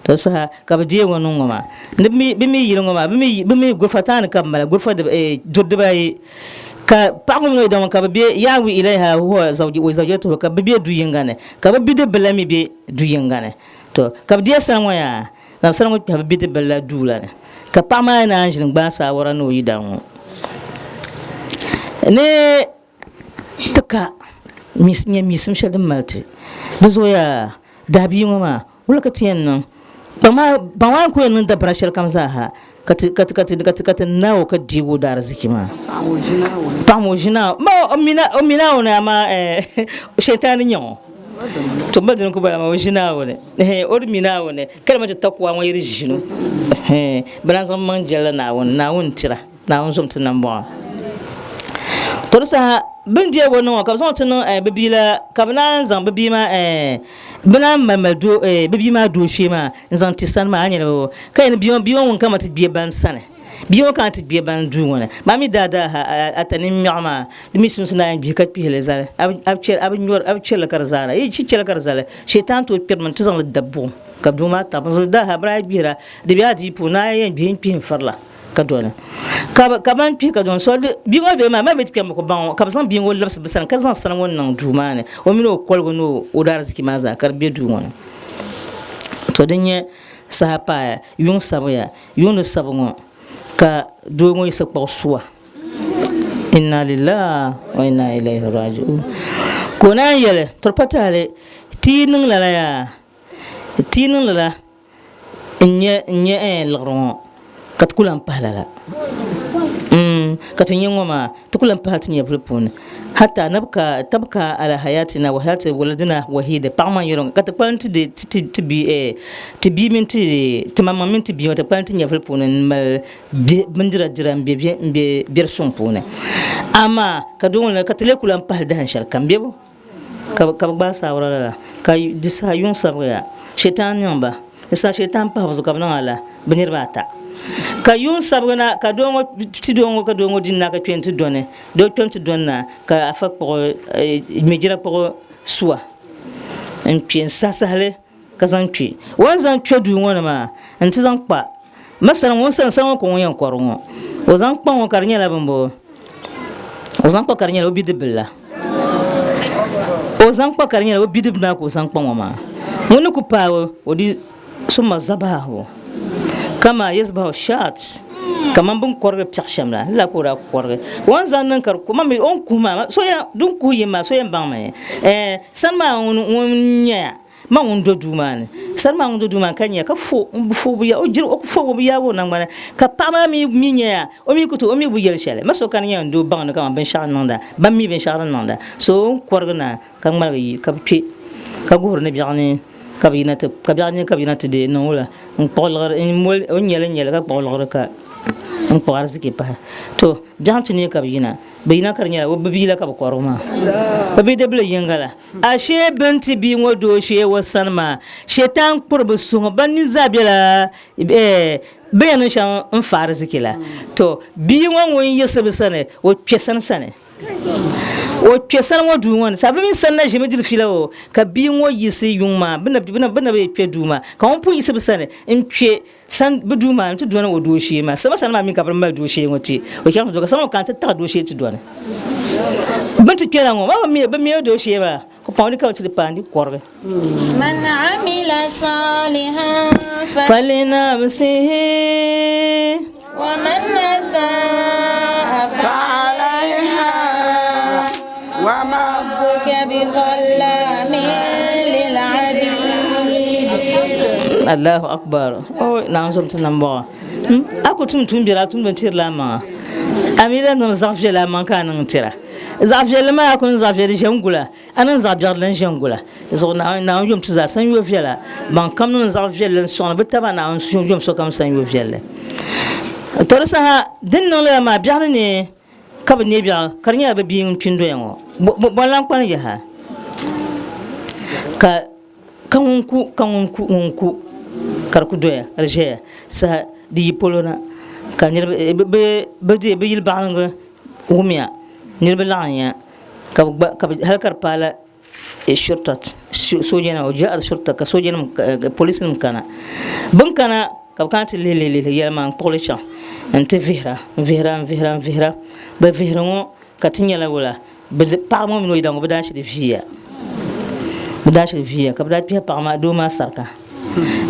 To saha ka bɛ deei ŋɔ niŋ ŋɔ maa. Ni bɛ mi yili ŋɔ maa, bɛ mi, bɛ mi gurifa taani ka bɛ mali, gurifa dib, ɛɛ, duri dibaayi. Ka paɣa ŋɔ mini o yidana ŋɔ ka bɛ be yaawi ilaiha huwa zawji, wa zawjatuhu, ka bɛ be du yiŋga ni, ka bɛ bidibila mi be du yiŋga ni. To ka bɛ deei sani ŋɔ yaa, zaŋ sani ŋɔ kpɛhi bɛ bidibila la duu la ni. Ka paɣa maa naan ʒini gbaai saawara ni o yidana ŋɔ ni ti ka nya miisim shɛli din mali ti. Di zooya dahabia ŋɔ maa, wula ka ti yɛn niŋ? Kpaŋ maa n-ku yɛn niŋ dabara shɛlikam zaa ha ka ti naai o ka deeg o daariziki maa. Paɣa ŋɔ ʒi Naawuni. O mi Naawuni amaa shɛitaani n-nyɛ o. To m ba dini ku bala maa o ʒi Naawuni. O di mi Naawuni kalimatu takuwa ŋɔ yi di ʒin o, bɛ lan zaŋ maŋ jɛlila Naawuni, Naawuni tira, Naawuni zom ti nambɔɣu. To di saha bɛ ni deeg o niŋ o ka bɛ zaŋ o ti niŋ bɛ bia la, ka bɛ naan zaŋ bɛ bia maa bɛ naan mali mali bɛ bia maa dooshee maa n-zaŋ ti sani maa, a ni nyɛla o ka yɛn ni bia ŋɔ ŋun kama ti gbe ban sani. Bia ŋɔ kana ti gbe ban duu ŋɔ ni maa mi daadaa ha a ta ninmɛɣu maa di mi simsi naan gbihi ka kpihi li zali a bi chɛri li ka di zaana yi chi chɛli ka di zali shɛitan tooi kpɛrimi n-ti zaŋ li dabi buɣim ka duu maa tabi n-zuli daa ha bɛ daa gbihira di bɛ adii puuni a yɛn gbihi n-kpihi n-firila ka doli ka ban kpihi ka doli so bia ŋɔ bɛ maa ma bɛ ti kpɛm bi ku baŋ o ka bɛ zaŋ bia ŋɔ labisi bɛ sani ka zaŋ sani ŋɔ niŋ duu maa ni o mini o koligu ni o daariziki maa zaa ka di be duu ŋɔ ni to din nyɛ saha paaya yuŋ sabuya Yuuni sabu ŋɔ ka doo ŋɔ yiɣisi kpuɣi sua. Inna lillahi wa inna ilayhi raji'un. Ka o naan yɛli, Tɔri pa tahili, ti yi niŋ lala yaa, ti yi niŋ lala n-nyɛ n-nyɛ ɛɛn liɣiri ŋɔ, ka ti ku lan pahi lala. Mm, ka ti nyɛ ŋɔ maa, ti ku lan pahi ti nyɛvili puuni. Hatta nabka tabka ala hayatina wa hayati waladina wahida. Paɣa maa n-yɛli o ka ti kpalim ti di ti ti bia eh, ti bia mini ti ti maŋmaŋ mini ti bia ŋɔ ti kpalim ti nyɛvili puuni n-mali bihi bindira dira m-be m-be biɛri suŋ puuni. Amaa ka doo ŋɔ ni ka ti lee ku lan pahili dahin shɛli kam bebo ka ka bɛ gbaai saawara lala ka di saha yuŋ sabigiya Shɛtan niŋ ba. Di saha Shɛtan pahi bɛ zuɣu ka bɛ niŋ ala bɛ niriba ata. Ka yuŋ sabigi na ka doo ŋɔ ti doo ŋɔ ka doo ŋɔ di na ka kpe nti dɔni. Doo kpe nti dɔni na ka afa kpuɣi mɛjira kpuɣi sua n-kpe n-sahi li ka zaŋ kpe. O ni zaŋ kpe duu ŋɔ ni maa nti zaŋ kpa masala ŋun sani sani ŋɔ ka ŋun yɛn kɔri ŋɔ. O zaŋ kpa ŋɔ ka di nyɛla bini O zaŋ kpa ka di nyɛla o bidibbil la. O zaŋ kpa ka di nyɛla o bidib maa ka o zaŋ kpa ŋɔ maa. Ŋun ni ku paai o, o di summa zabahahu kama yazbahu shaat, kaman bɛ ni kɔrigi piɛɣu shɛm la, lala ka o daa kɔrigi. O ni zaŋ niŋ ka di ku, man mi o ni kuhi maa, so yɛn, din kuhi yim maa, so yɛn baŋmi, ɛɛn, sani maa ŋun nyaya, man ŋun do duu maa ni, sani maa ŋun do duu maa ni ka nyaya ka fo, fo bi ya, o jiri, o ku fo o bi yaagi o naŋgbani, ka paɣa maa mi mi nyaya, o mi ku tooi, o mi bi yɛli shɛli. Ma so kani nyɛ n doo baŋ ni kaman binshɛɣu niŋda, ban mi binshɛɣu din niŋda. So o ni kɔrigi na ka ŋmaligi yi ka bɛ kpe ka guhiri ni biɛɣu ni ka bɛ yina ti ka biɛɣu ni ka bɛ yina ti deei niŋ o la n kpuɣi liɣiri n moli o ni nyɛli n nyɛli ka kpuɣi liɣiri ka n kpuɣi ariziki pahi to biɛɣu ti neei ka bɛ yina bɛ yina ka di nyɛla bɛ bia la ka bɛ kɔrigi maa bɛ bidibila yinga la ashee bɛ ni ti bia ŋɔ dooshee o sani maa shɛtan kpuri bɛ suhu ban nini zaa bela bɛ yɛn niŋ shɛm n fa ariziki la to bia ŋɔ ŋun yiɣisi bɛ sani o kpe sani sani. O kpe sani ŋɔ duu ŋɔ ni, sabi mini sani na ʒimi diri fiila o, ka bia ŋɔ yiɣisi yuŋ maa, bɛ na bi kpe duu maa, ka ŋun pun yiɣisi bɛ sani n-kpe sani bɛ duu maa nti dɔni o dooshee maa. Sama sani maa mi ka bɛ mali dooshee ŋɔ ti o chaŋ ti dɔni, ka sani ŋɔ kana ti taɣi dooshee ti dɔni. Bɛ ni ti kpɛna ŋɔ maa bɛ mi o dooshee maa, ka kpaŋ ni ka bɛ ti di paai n-di kɔrigi. Man amila salihan falinafsihi wa man asaa fa'alayha wa ma rabbuka bizallamin lil abid. Allahu akbar. O Naawuni zom ti nambɔɣu. A ku tum tuumbiɛri a tumdi n-tirila a maŋa. A mi lahi niŋ zaɣ viɛlli a maŋ ka a niŋ n-tira. Zaɣ viɛlli maa a ku niŋ zaɣ viɛlli ʒe n-gula. A niŋ zaɣ biɛri lan ʒe n-gula. Di zuɣu Naawuni yom ti zaa sanyoo viɛla. Ban kam niŋ zaɣ viɛlli n-sɔŋdi bɛ taba Naawuni yom sokam sanyoo viɛlli. Tɔ di saha din niŋ lala maa biɛɣuni ni ka bɛ neei biɛɣu ka di nyɛla bɛ bia ŋun kpi n-doya ŋɔ. Bɔ n-lan kpalim yaha? Ka ka ŋun ku, ka ŋun ku, ŋun ku, ka di ku doya ka di ʒɛya saha di yi polo na ka niriba bɛ yili baɣilingi wumiya niriba laɣimya. Ka bɛ gba, ka bɛ hali ka di paai la shurtat, soojanima, o jɛhiri shurta ka soojanima, polisinima kana. Bɛ ni kana ka bɛ kana ti lihi lihi lihi yɛli maa n-kpuɣi li chaŋ nti vihira, n-vihira, n-vihira, n-vihira. Bɛ vihiri ŋɔ ka ti nyɛla wula, bɛ paɣa ŋɔ mini o yidan ŋɔ bɛ daa shiri viiya, bɛ daa shiri viiya ka bɛ daa kpihi paɣa maa doo maa sarika.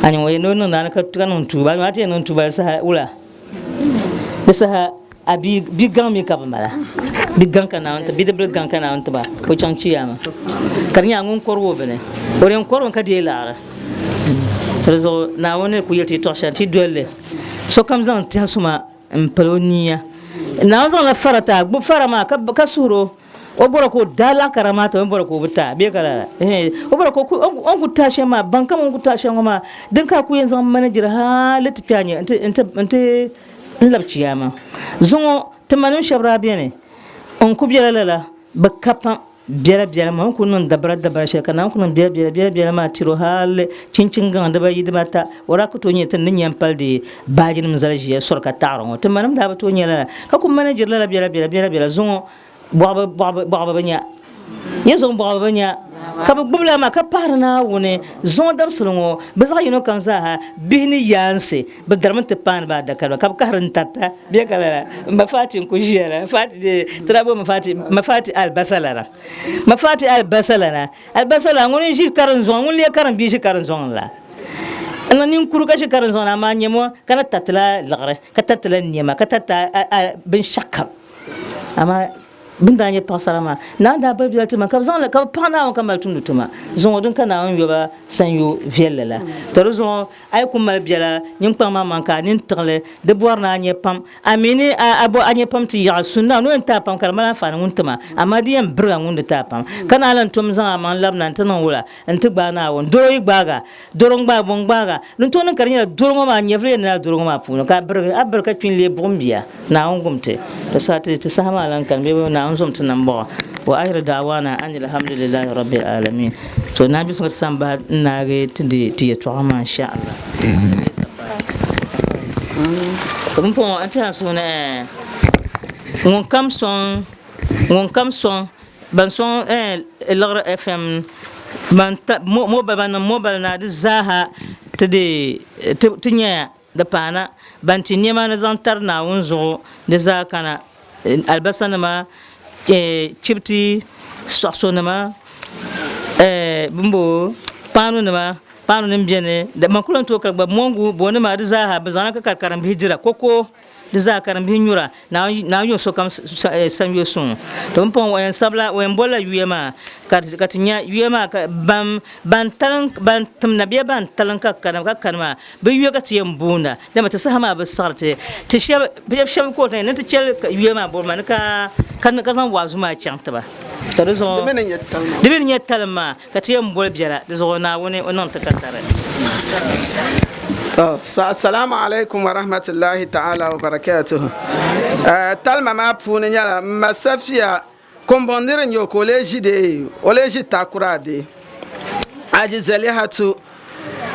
A nya ŋɔ yɛn ni o niŋ naani ka niŋ tuuba, a ti yɛn niŋ tuuba di saha wula? Di saha a bi gaŋ mi ka bi mala bi gaŋ ka Naawuni ti bidibili gaŋ ka Naawuni tiba ka o chaŋ Chiyaama ka di nyɛla ŋun kɔrigi o bini o din kɔrimi ka deei laɣiri di zuɣu Naawuni ni ku yɛli ti yɛtɔɣ shɛli ti doli li sokam zaŋ tɛhi suma m-pali o nia Naawuni zaŋla fara ti a gbubi fara maa ka suhir o O bɔra ka o daa lahi kara maa ti o ni bɔra ka o bi taai bee ka lala? Ɛhɛn, o bɔra ka o ku, o ni ku taai shɛm maa, baŋ kam o ni ku taai shɛm ŋɔ maa, din ka a ku yɛn zaŋ manajiri hali ti kpe a nya nti, nti, nti n-labi chiyaama. Zuŋɔ, ti manim shɛba daa beni n-ku bela lala, bɛ ka pam, biɛla biɛla maa, o ni ku niŋ dabara dabara shɛli ka Naawuni ku niŋ biɛla biɛla biɛla biɛla maa tiri o hali chinchin gaŋ dibayi dibata, o daa ku tooi nya ti ni nya m-pali di baajinim zali ʒiya sɔri ka taɣiri ŋɔ. Ti manim daa bi tooi nya lala, ka ku manajiri lala biɛla biɛla biɛla biɛla. Zuŋɔ, Bɔɣibu bi nya. Nyɛ zuŋ bɔɣibu bi nya, ka bɛ gbubi la maa ka pahiri Naawuni zuŋɔ dabisili ŋɔ. Bɛ zaɣ yino kam zaaha, bihi ni yaansi, bɛ darimi ti paani ba adaka ka bɛ kahiri n-tarita bɛ ka lala. M ba Fati n-kul ʒiya la. Fati dee, ti daa booni Fati, ma Fati alibasa lana. Ma Fati alibasa lana. Alibasa lana, ŋuni n-ʒi karinzɔŋ, ŋuni n-lee karim bia ʒi karinzɔŋ la? N niŋ ninkuri ka ʒi karinzɔŋ ni, amaa nyam o ka na taritila liɣiri, ka taritila nɛma, ka tariti binshɛɣukam. Amaa Bɛ ni daa nyɛ paɣisara maa, Naawuni daa bali biɛla ti ma, ka bɛ zaŋ li ka bɛ paɣi Naawuni ka mali tumdi tuma. Zuŋɔ din ka Naawuni yo ba sanyo viɛlli la. Tɔ di zuɣu a yi ku mali biɛla, nyin kpaŋ maŋmaŋ ka a nini tiɣi li, di bɔri ni a nya pam. A mi ni a bo a nya pam ti yaɣi su Naawuni o yɛn ti a pam ka di mali anfaani ŋun ti ma, amaa di yɛn birig a ŋun di ti a pam. Ka naan lan tom zaŋ a maŋ labina nti niŋ wula? Nti gbaai Naawuni. Doro yi gbaag a, doro n-gbaag bo n-gbaag a. Din tooi niŋ ka di nyɛla doro ŋɔ maa nyɛvili yɛn nila doro ŋɔ maa puuni ka a birigi, a biri ka kpi n-leei buɣim bia. Naawuni gum ti. Di saha ti ti saha maa lan kani bee Naawuni zom ti nambɔɣu. Wa ahiru da'wana anil hamdulillahi rabbil alamin. To Naa Bisinga ti san bahi n-naagi ti di ti yɛtɔɣa maa insha Allah. To pumpɔŋɔ n tɛha n suhu ni ɛɛh ŋun kam sɔŋ ŋun kam sɔŋ ban sɔŋ ɛɛh liɣiri FM ban ta mobile ban niŋ mobile na di zaaha ti di ti nyaya Di paana ban ti nɛma ni zaŋ tari Naawuni zuɣu di zaa kana, alibasanima, chibiti, sɔɣisonima, bimbo, paanunima, paanunim beni, man ku lan tooi kari gba, mɔŋgu, boonima, di zaa ha bɛ zaŋla ka kari karimbihi dira, koko, di zaa karimbihi nyura, Naawuni yo sokam sanyo suŋ. To pumpɔŋɔ o yɛn sabila, o yɛn bolila yuya maa ka ti nya yuya maa ka ban ban talim ban tim na bee ban talim ka kana ka kani maa bɛ yuya ka ti yɛn boonda dama ti saha maa bi saɣiri ti ti shɛba bɛ shɛba ka o ti ni ti chɛli yuya maa bori maa ni ka ka zaŋ waazu maa chaŋ ti ba ka di zuɣu di mi ni nyɛ talim maa ka ti yɛn boli biɛla di zuɣu Naawuni o niŋ ti ka tari. To, assalamu alaikum wa rahmatullahi ta'ala wa barakatuhu. Talima maa puuni nyɛla m ma Safiya Kumbuŋ nir n-nyɛ o ka o lee ʒi dee, o lee ʒi takura dee. Aji Zalihatu,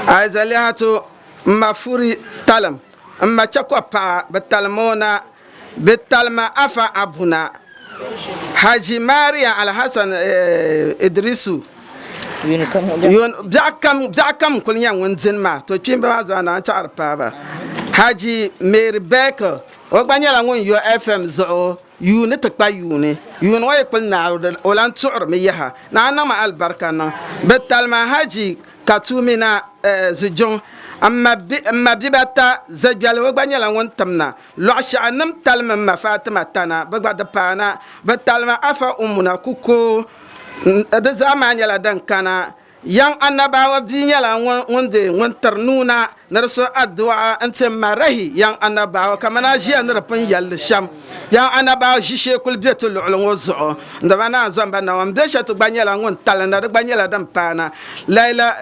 Aji Zalihatu m ma Furi talim, m ma Chɛkɔb paɣa bɛ talim o na, bɛ talima Afa Abuna, Haji Maria Alhassan Idrisu. Yuun biɛɣu kam biɛɣu kam n-kuli nyɛ ŋun dini maa, to kpiimba maa zaa naan chaɣiri paai ba. Haji Mary Bekel, o gba nyɛla ŋun yo FM zuɣu yuuni ti kpa yuuni. Yuuni ŋɔ yi kuli naai o lan tuɣirimi yaha. Naa niŋmi alibarika niŋ bɛ talima Haji Katumina Zujuŋ. M ma bibata Zagbɛli o gba nyɛla ŋun tim na. Lɔɣishɛɣu nim talimi m ma Fatima Tana bɛ gba di paana. Bɛ talima Afa Umuna Kuko. Di zaa maa nyɛla din kana. Yaŋ Annabawa bia nyɛla ŋun deei ŋun tiri nuu na ni di so addu'a n-ti Marahi Yaŋ Annabawa kamani a ʒiya ni di pun yɛli li shɛm. Yaŋ Annabawa ʒishee kuli be ti luɣili ŋɔ zuɣu. N-dama naan zɔmba Naawuni be shɛti gba nyɛla ŋun talinda di gba nyɛla din paana. Laila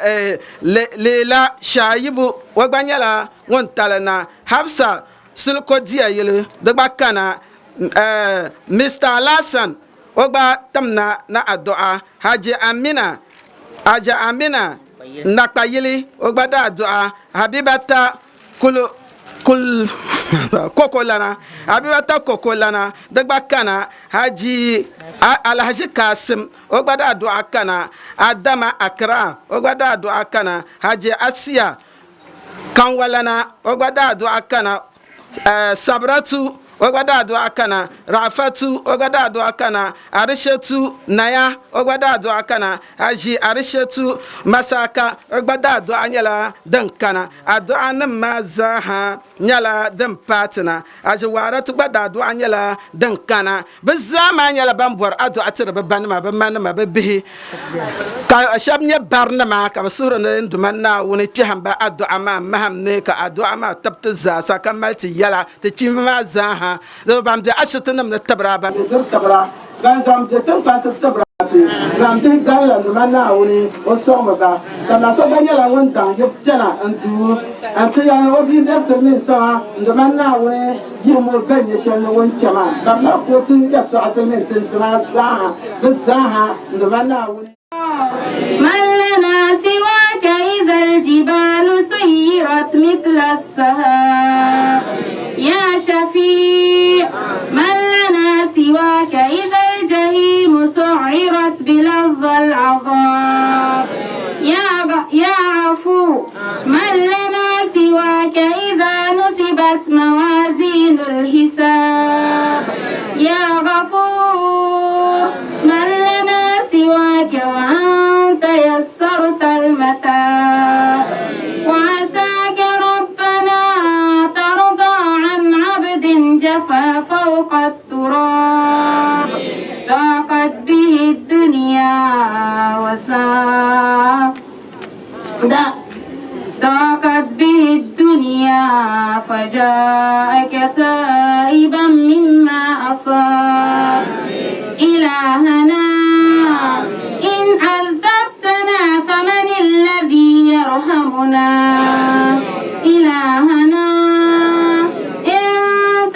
Leila Shaibu o gba nyɛla ŋun talina. Hafsa Suliko Dia yili di gba kana. Mister Alhassan O gba tim na na adu'a. Haji Amina, Haji Amina Nakpayili, o gba daa du'a Habibata kul, kul, koko lana, Habibata koko lana, di gba kana. Haji Alhaji Kasim, o gba daa du'a kana. Adama Accra, o gba daa du'a kana. Haji Asiya Kanwalana, o gba daa du'a kana. Sabratu, o gba daa dɔɣi kana, Rafatu, o gba daa dɔɣi kana, Arishetu, Naya, o gba daa dɔɣi kana, Aʒi Arishetu, Masaka, o gba daa dɔɣi nyɛla din kana. Aduɣanim maa zaaha nyɛla din paai ti na. Aʒi Waaratu gba daa dɔɣi nyɛla din kana. Bɛ zaa maa nyɛla ban bɔri aduɣa tiri bɛ banima, bɛ manima, bɛ bihi, ka shɛba nyɛ barinima ka bɛ suhuri ni n Duuma Naawuni kpɛhim ba aduɣa maa mahim ni, ka aduɣa maa tib ti zaasa ka mali ti yɛla ti kpiimba maa zaaha. Di ban be ashibitinim ni tibira, ban diri tibira, ban zaŋ be tiŋkpansi tibira ti ban bihi galila Duuma Naawuni o sɔŋmi ba. Ka na so gba nyɛla ŋun daŋ yibu kpɛna n-du n-ti yɛli o bia be silimiin tiŋa n-Duuma Naawuni Yihim o bɛn nyɛ shɛli ni ŋun kpe maa, ka bɛ lahi kootu yɛtɔɣa silimiin tinsi maa zaaha, bɛ zaaha n-Duuma Naawuni. Man lana siwaka idha aljibalu suyirat mithla as-sahab ya shafi' man lana siwaka idha aljahimu su'irat bilazza al-'adhab ya 'afu man lana siwaka idha nusibat mawazin al-hisab ya ghafur man lana siwaka wa anta yassarta al-mata' wa 'asaka rabbana tarda 'an 'abdin jafa fawqa at-turab. وساء ضاقت به الدنيا فجاءك تائبا مما أصاب. إلهنا إن عذبتنا فمن الذي يرحمنا؟ إلهنا إن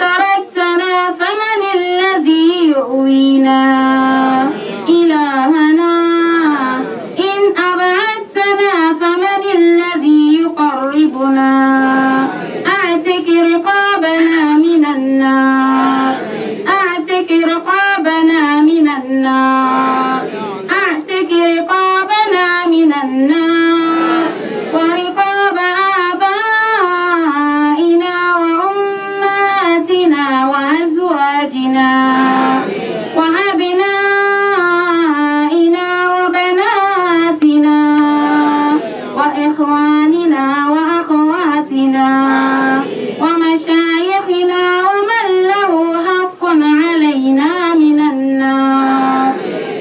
تركتنا فمن الذي يؤوينا؟ إلهنا إن أبعدتنا فمن الذي يقربنا؟ أعتق رقابنا من النار، أعتق رقابنا من النار، أعتق رقابنا من النار، ورقاب آبائنا وأمهاتنا وأزواجنا وأبنائنا وبناتنا وإخواننا وأخواتنا ومشايخنا ومن له حق علينا من النار،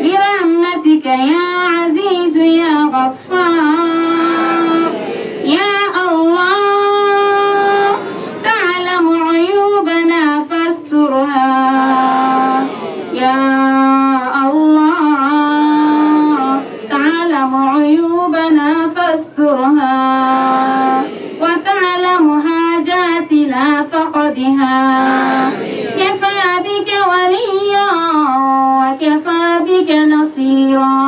برحمتك يا عزيز يا غفار. يا الله تعلم عيوبنا فاسترها، يا الله تعلم عيوبنا فاسترها، وتعلم حاجاتنا فقدها، كفى بك وليا وكفى بك نصيرا.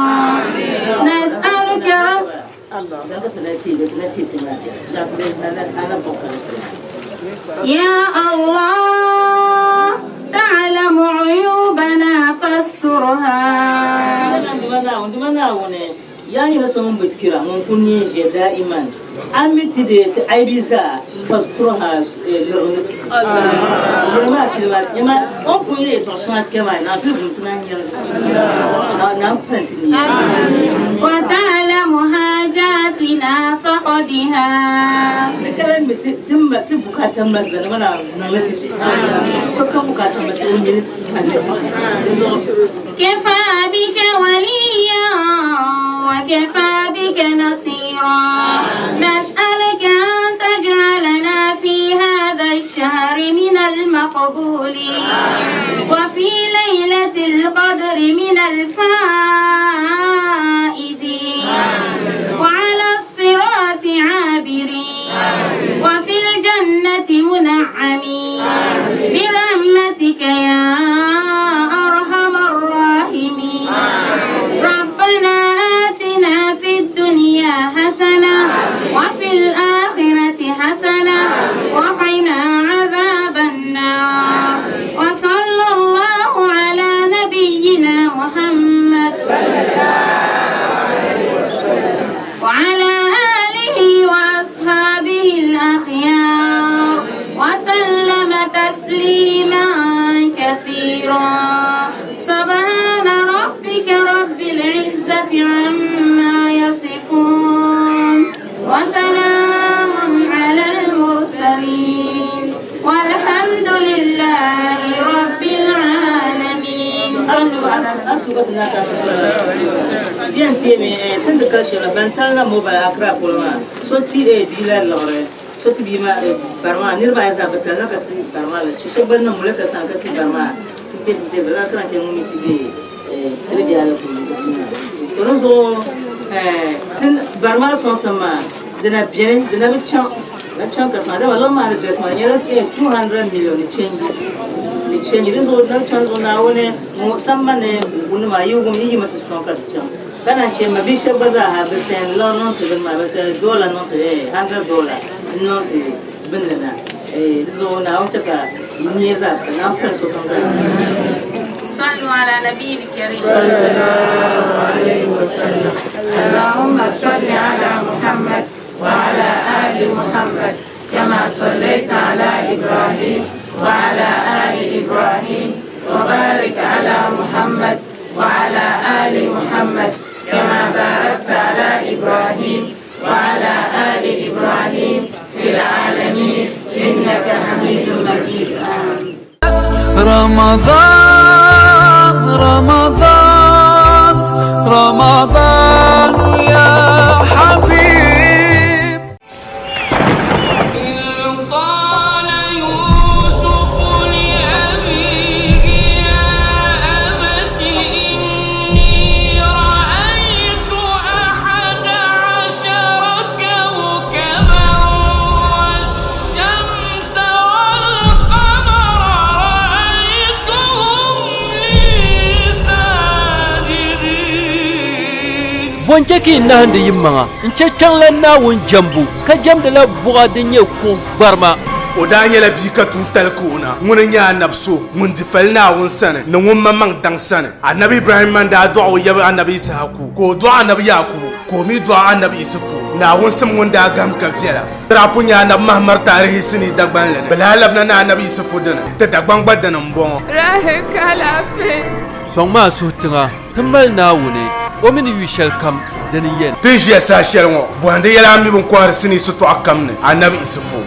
نسألك رب يا الله تعلم عيوبنا فاسترها. Yani na son bikira mun kunni je daiman amiti de ti aibiza fasturha lirnati Allah ma shi ma ma on kunni to suna kema na su mutuna nyar na na panti ni. وتعلم حاجاتنا فقدها. Kala mi ti timma ti bukatan mazana mana nan latiti so kan bukatan mata ummi كفى بك وليا وكفى بك نصيرا. نسألك أن تجعلنا في هذا الشهر من المقبولين، وفي ليلة القدر من الفائزين، وعلى الصراط عابرين، وفي الجنة منعمين، برحمتك يا أرحم الراحمين. ربنا آتنا في الدنيا حسنة وفي الآخرة حسنة وقنا عذاب النار. وصلى الله على نبينا محمد وعلى آله وأصحابه الأخيار وسلم تسليما كثيرا. سبحان ربك رب العزة عما يصفون وسلام على المرسلين والحمد لله رب العالمين. صلوا على Yan tie mi tun da kashi na ban tal na mobile Accra polo ma so ti e bi la lore so ti bi ma barma nirba ya za batal na ka ti barma la shi shebal na mule ka san ka ti barma ti te te la kan che mumi ti bi e bi ala ko ti na to no so tin barma son sama dina bien dina bi chan na chan ka ma da wala ma da ma ya 200 million ni change ni change din zo dan chan zo na wone mu samman ne wani ma yi gumi yi mata son ka chan kana ce ma bi shebba za ha bi sen lo non to ma bi sen dollar non to $100 non to bin na zo na wuce ka ni za ka na fara so kan za. صلوا على نبي الكريم صلى الله عليه وسلم. اللهم صل على محمد وعلى آل محمد كما صليت على إبراهيم وعلى آل إبراهيم، وبارك على محمد وعلى آل محمد كما باركت على إبراهيم وعلى آل إبراهيم في العالمين إنك حميد مجيد. آمين. رمضان رمضان رمضان. رمضان يا حبيب إذ قال يوسف لأبيه يا أبت إني رأيت أحد عشر كوكبا والشمس والقمر رأيتهم لي ساجدين. Bɔ n-chɛ ka yi nahindi yimaŋa n-chɛ kpiɔŋlan Naawuni jɛmbu, ka jɛmdila buɣa din nyɛ kuɣ gbarima. O daa nyɛla bia ka tuuntali ka o na. Ŋuni n-nyɛ anabi so ŋun di fali Naawuni sani ni ŋun maŋmaŋ daŋ sani. Anabi Ibrahimma n-daa dɔɣi o yab anabi Yisahaku, ka o dɔɣi anabi Yaakubu, ka o mi dɔɣi anabi Isufu. Naawuni sim ŋun daa gahim ka viɛla. Ti daa pun nya anabi Mahamar taarihi sinii Dagbanli ni. Bɛ lahi labina ni anabi Isufu dini. Ti Dagbaŋ gba dini m-bɔŋɔ. Rahim ka alaafee. Sɔŋmi a suhu tiŋa ti mali Naawuni, o mi ni yu shɛlikam dini yɛn. Ti ni ʒiya saha shɛli ŋɔ, bɔhindi yɛla a mi bɛn kɔhiri sinii sitɔɣu kam ni, Anabi Isufu.